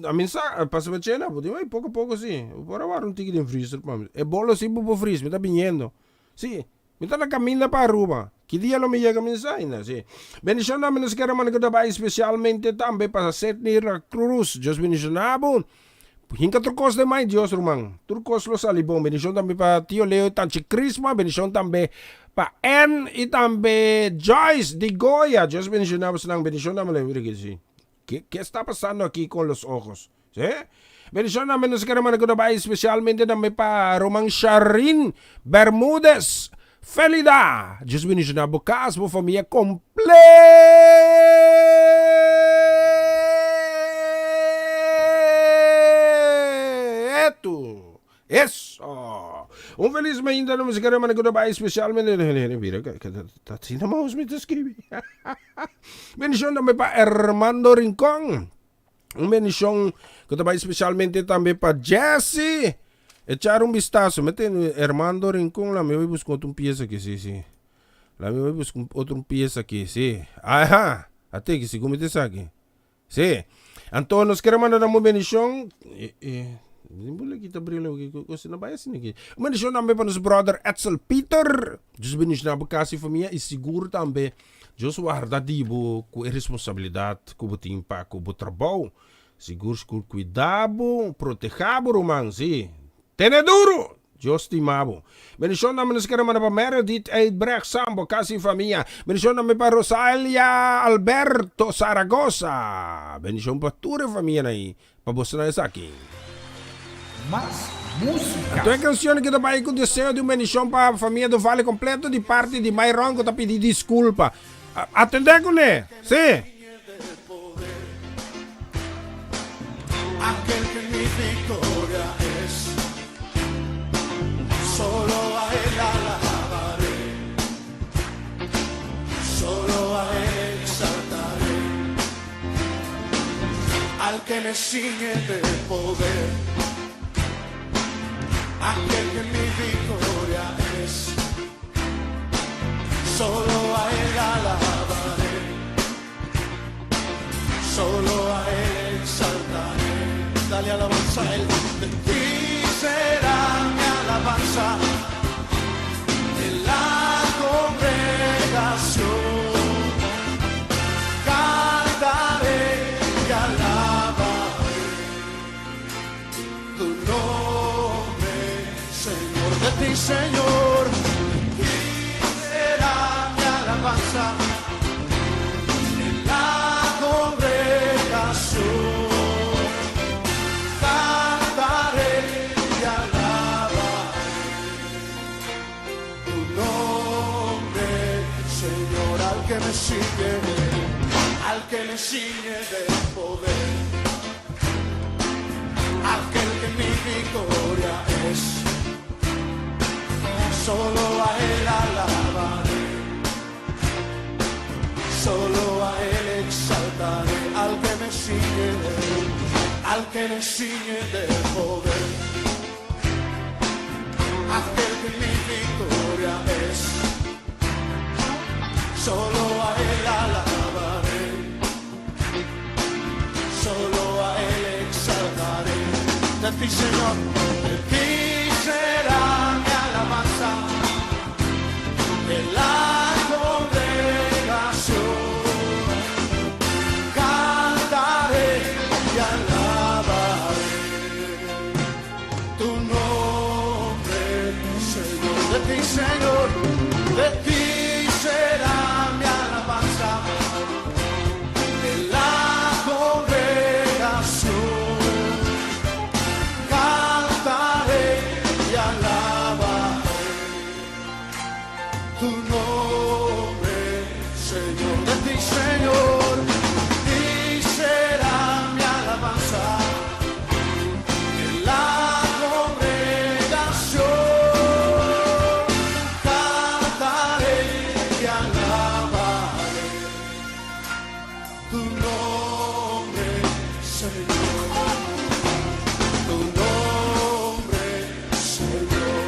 a mi sa, Pastor Marchena, bo tin poco poco si. Bo por a wara un tiki den freezer pa mi. E bolo si bo por freeze, mi ta biniendo. Si, mi ta na caminda pa Aruba. Ki dia lo mi yega mi sa ainda, si. Bendicion tambe nos kere manda ku ta bai especialmente tambe pa Sidney La Cruz. Dios bendiciona bo. Hinka tur kos den man Dios ruman. Tur kos lo sali bon. Bendishon tambe pa Tio Leo y Tanchi Crisma. Bendishon tambe pa Ann y tambe Joyce di Goya. Dios bendiciona bosonan. Bendishon tambe mira ki si. Ke ke sta pasando aki con los ojos? Si? Bendishon tambe nos kere manda ku ta bai especialmente tambe pa ruman Sharin Bermudez. Felida! Dios bendiciona bo cas, bo famia completo! Eso! Un feliz mainta na musica romana cu ta bay especialmente Mira, ta asina mouse mi ta scribi. Bendicion tambe pa Armando Rincon. Un bendicion cu ta bay specialmente tambe pa Jesse. Echar un vistazo. Me ten Armando Rincon la me voy busca otro pieza aquí, sí, sí. La me voy busca otro pieza aquí, sí. Ajá. Ate que si como te saque. Sí. Anto nos quiere mandar una bendición. Eh, eh. Bule kita bril que se no vaya sin aquí. Un bendición también para nuestro brother Edsel Peter. Dios bendición a casa y familia y seguro también Dios warda di bo ku e responsabilidat ku bo tin pa ku bo trabou. Sigur sigur kuida bo, proteha bo ruman, si. Tene duru! Dios stima bo. Bendishon tambe nos kere manda pa Meredith Uitbrecht Sambo, kas i famia. Bendishon tambe pa Rosalia Alberto Zaragoza. Bendishon pa tur e famianan ei. Pa bosonan esaki. Mas música. Anto e cancion aki ta bai cu deseo di un bendicion pa famia Dovale completo di parti di Myron cu ta pidi disculpa. Atende cu ne! Si! Aquel que mi victoria es, solo a él alabaré, solo a él exaltaré. Al que me ciñe de poder, aquel que mi victoria es, solo a él alabaré, solo a él exaltaré. Dale alabanza a él, de ti será mi alabanza en la congregación. Cantaré y alabaré tu nombre, Señor, de ti, Señor. Y será mi alabanza en la congregación. Cantaré y alabaré tu nombre, Señor, al que me sigue, al que me ciñe de poder, aquel que mi victoria es, solo a él alabaré, solo a él. Al que nos ciñe de poder, aquel que mi victoria es, solo a él alabaré, solo a él exaltaré. De ti, Señor, de ti será mi alabanza, de la congregación. Cantaré y alabaré tu nombre, Señor. De ti, Señor, de ti será mi alabanza, de la congregación. Cantaré y alabaré tu nombre, Señor. De ti, Señor, ti será mi alabanza. En la congregación cantaré y alabaré tu nombre, Señor. Tu nombre, Señor.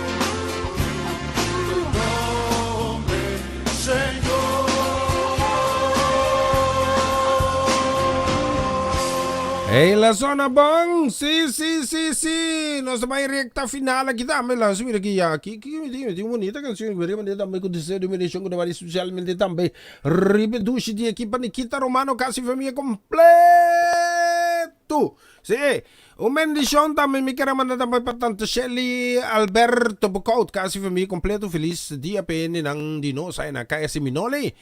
Tu nombre, Señor. Hey, la zona bon. Si, si, si, si. Nos ta bai recta final aki tambe. La mira aki ya. Aki, aki, mi tin, mi tin un bonita canción. Mi tin tambe cu deseo di bendición cu ta bai especialmente tambe riba e dushi di aki pa Nikita Romano casi famia completo. Si, un bendicion tambe mi kier a manda tambe pa Tante Shelly Alberto Bokout casi famia completo. Feliz dia p'e nan di nos ay na Kaya Seminole.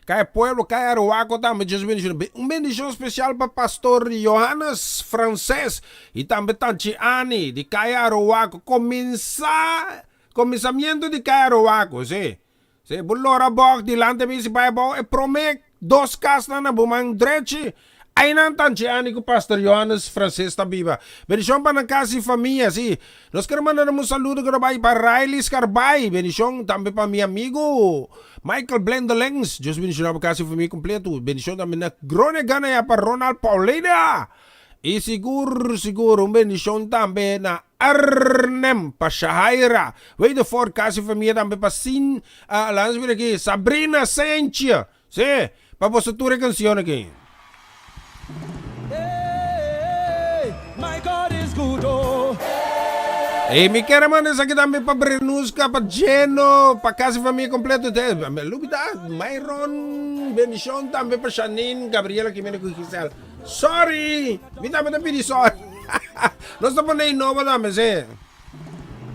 Kaya pueblo, kaya Aruaco tambe Dios bendiciona. Un bendicion special pa Pastor Johannes Frances y tambe Tanchi Annie di Kaya Aruaco. Cominsa, cominsamiento di Kaya Aruaco, si. Si, bo lora bog dilante mi si bai abou e prome dos casnan na bo man drechi. Aynan Tanchi Annie cu Pastor Johannes Frances ta biba. Bendicion pa nan casa y famia, si. Nos ker manda nan un saludo cu ta bai pa Riley Scarbay. Bendicion tambe pa mi amigo Michael Blendelens. Dios bendiciona bo casa y famia completo. Bendicion tambe na Grone Gana ya pa Ronald Paulina. Y sigur sigur un bendicion tambe na Arnhem pa Shahaira Wedefort casa y famia tambe pa Sin, laat nos mira aki, Sabrina Sentje. Sí, pa boso tur e cancion aki. Hey, my God is good, oh. Ey, mi kier a manda esaki tambe pa Brenuska, pa Jeno, pa casi famia completo. Te, lubida, Myron, bendicion tambe pa Shanine, Gabriela Jimenez cu Giselle. Sorry, mi tambe ta pidi sorry. Nos ta pone nobo tambe, sí.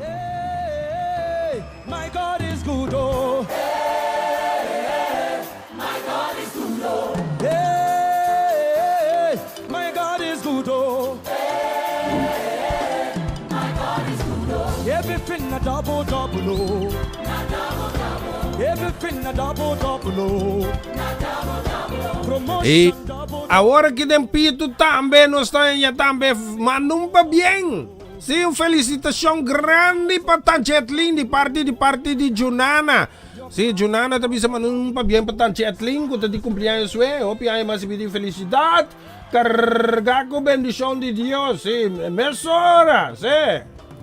Hey, my God is good, oh. Hey, my God is good, oh. Hey, my God is good, oh. Hey, my God is good, oh. Everything a double, double, oh. Everything a double, double, oh. Y Promotion double. awor aki den Pito tambe nos ta haña tambe manda un pabien. Sí, un felicitacion grandi pa Tanchi Etlin di parti di parti di Junana. Sí, Junana ta bisa manda un pabien pa Tanchi Etlin cu ta di cumpleaños sue. Hopi aña mas di felicidad, carga cu bendicion di Dios. Sí, mesora, sí.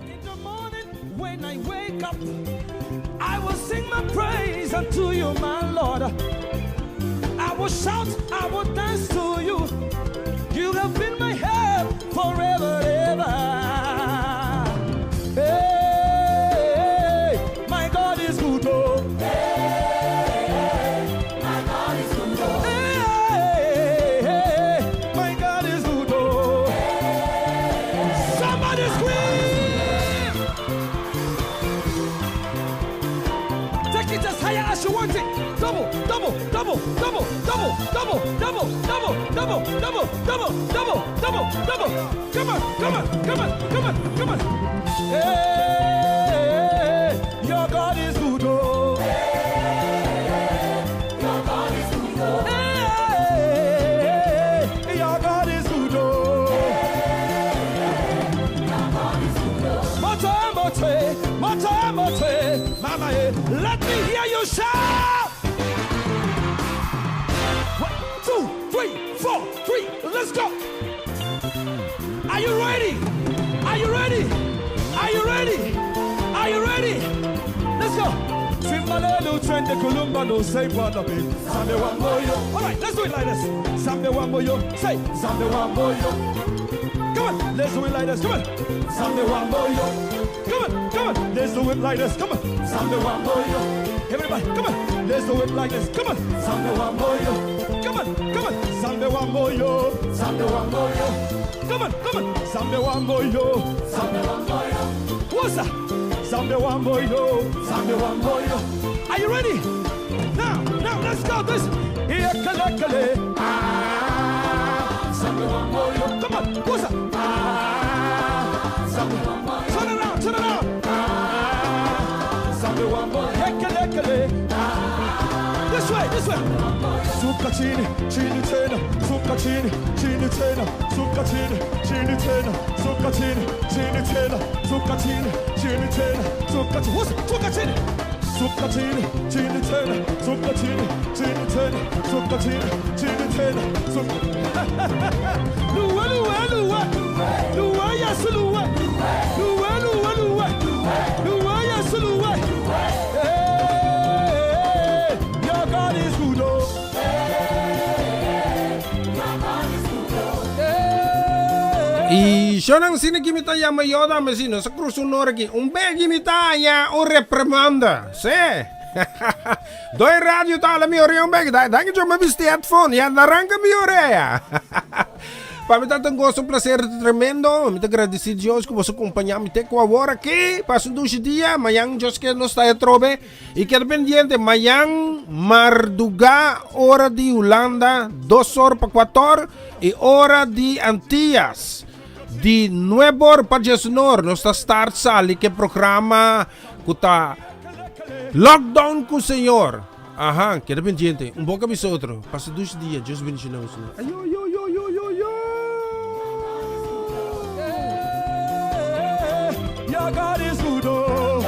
In the morning when I wake up, I will sing my praise unto you, my Lord. I will shout, I will dance to you. You have been my help forever, ever. Hey, my God is good, oh. Hey, my God is good, oh. Hey, hey, my God is good, oh. Somebody scream! Take it as higher as you want it. Double, double, double, double, double, double, double, double, double, double, double, double, double, double. Come on, come on, come on, come on, come on. Hey, your God is good, oh. Your God is good, oh. Hey, your God is good, oh. Mote, mote, mote, mote, mama, eh, let me hear you shout. One, two, three, four, three, let's go. Are you you ready? Are you ready? Are you ready? Let's go. Simbalelu trende kulumba no say what be. Zambe wa moyo. All right, let's do it like this. Zambe wa moyo. Say Zambe wa moyo. Come on, let's do it like this. Come on. Zambe wa moyo. Come on, come on. Let's do it like this. Come on. Zambe wa moyo. Everybody, come on. Let's do it like this. Come on. Zambe wa moyo. Come on, come on. Zambe wa moyo. Zambe wa moyo. Come on, come on. Zambe wa moyo. Zambe wa moyo. What's that? Zambe wa moyo. Zambe wa moyo. Are you ready? Now, now, let's go. This. Iyakalekale. Ah. Zambe wa moyo. Come on. What's that? Ah. Zambe wa moyo. Turn around, turn around. Ah. Zambe wa moyo. Iyakalekale. Ah. This way, this way. Suka chini, chini tena, suka chini, chini tena, suka chini, chini tena, suka chini, chini tena, suka chini, chini tena, suka chini, what's suka chini? Suka chini, chini tena, suka chini, chini tena, suka chini, chini tena, suka. Luwe, luwe, luwe, luwe, yes, luwe, luwe, luwe, luwe, luwe, yes, luwe. Hey, your God is good, oh. I shonan sine ki mi ta yama yoda me si nos a cruza un ora aki. Un begi mi ta haña un reprimanda. Se. Doi radio ta ala mi orea un begi. Dai dai jo me bisti headphone. Ya naranka mi orea. Pa mi ta un gozo, un placer tremendo. Mi ta agradeci Dios ku boso compaña mi te ku awor aki. Pasa un dushi dia. Mañan Dios ke nos ta atrobe. I keda pendiente mañan marduga ora di Hulanda dos or pa kuator. E ora di Antillas, di nuebor pa diesnor, nos ta start sali ke programa ku ta Lockdown ku Señor. Aha, keda pendiente. Un boka bisa otro. Pasa dushi dia. Dios bendiciona boso. Ayo, yo, yo, yo, yo, yo. Your God is good, oh.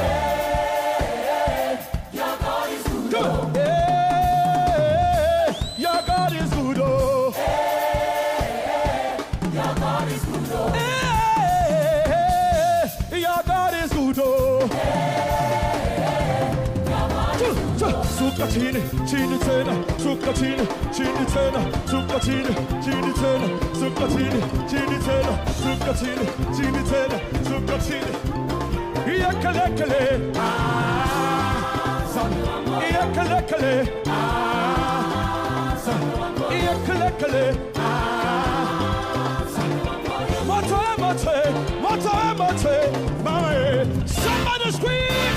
Your God is good, oh. Your God is good, oh. Your God is good, oh. Your God is good, oh. Suka chini, chini tena, suka chini, chini tena, suka chini, chini tena, suka chini, chini tena, suka chini, chini tena, suka chini. Iyakalekale, ah, iyakalekale, ah, iyakalekale, ah, mate, mate, mate, mate, mate. Somebody scream!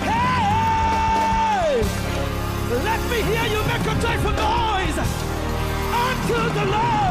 Hey! Let me hear you make a joyful noise unto the Lord.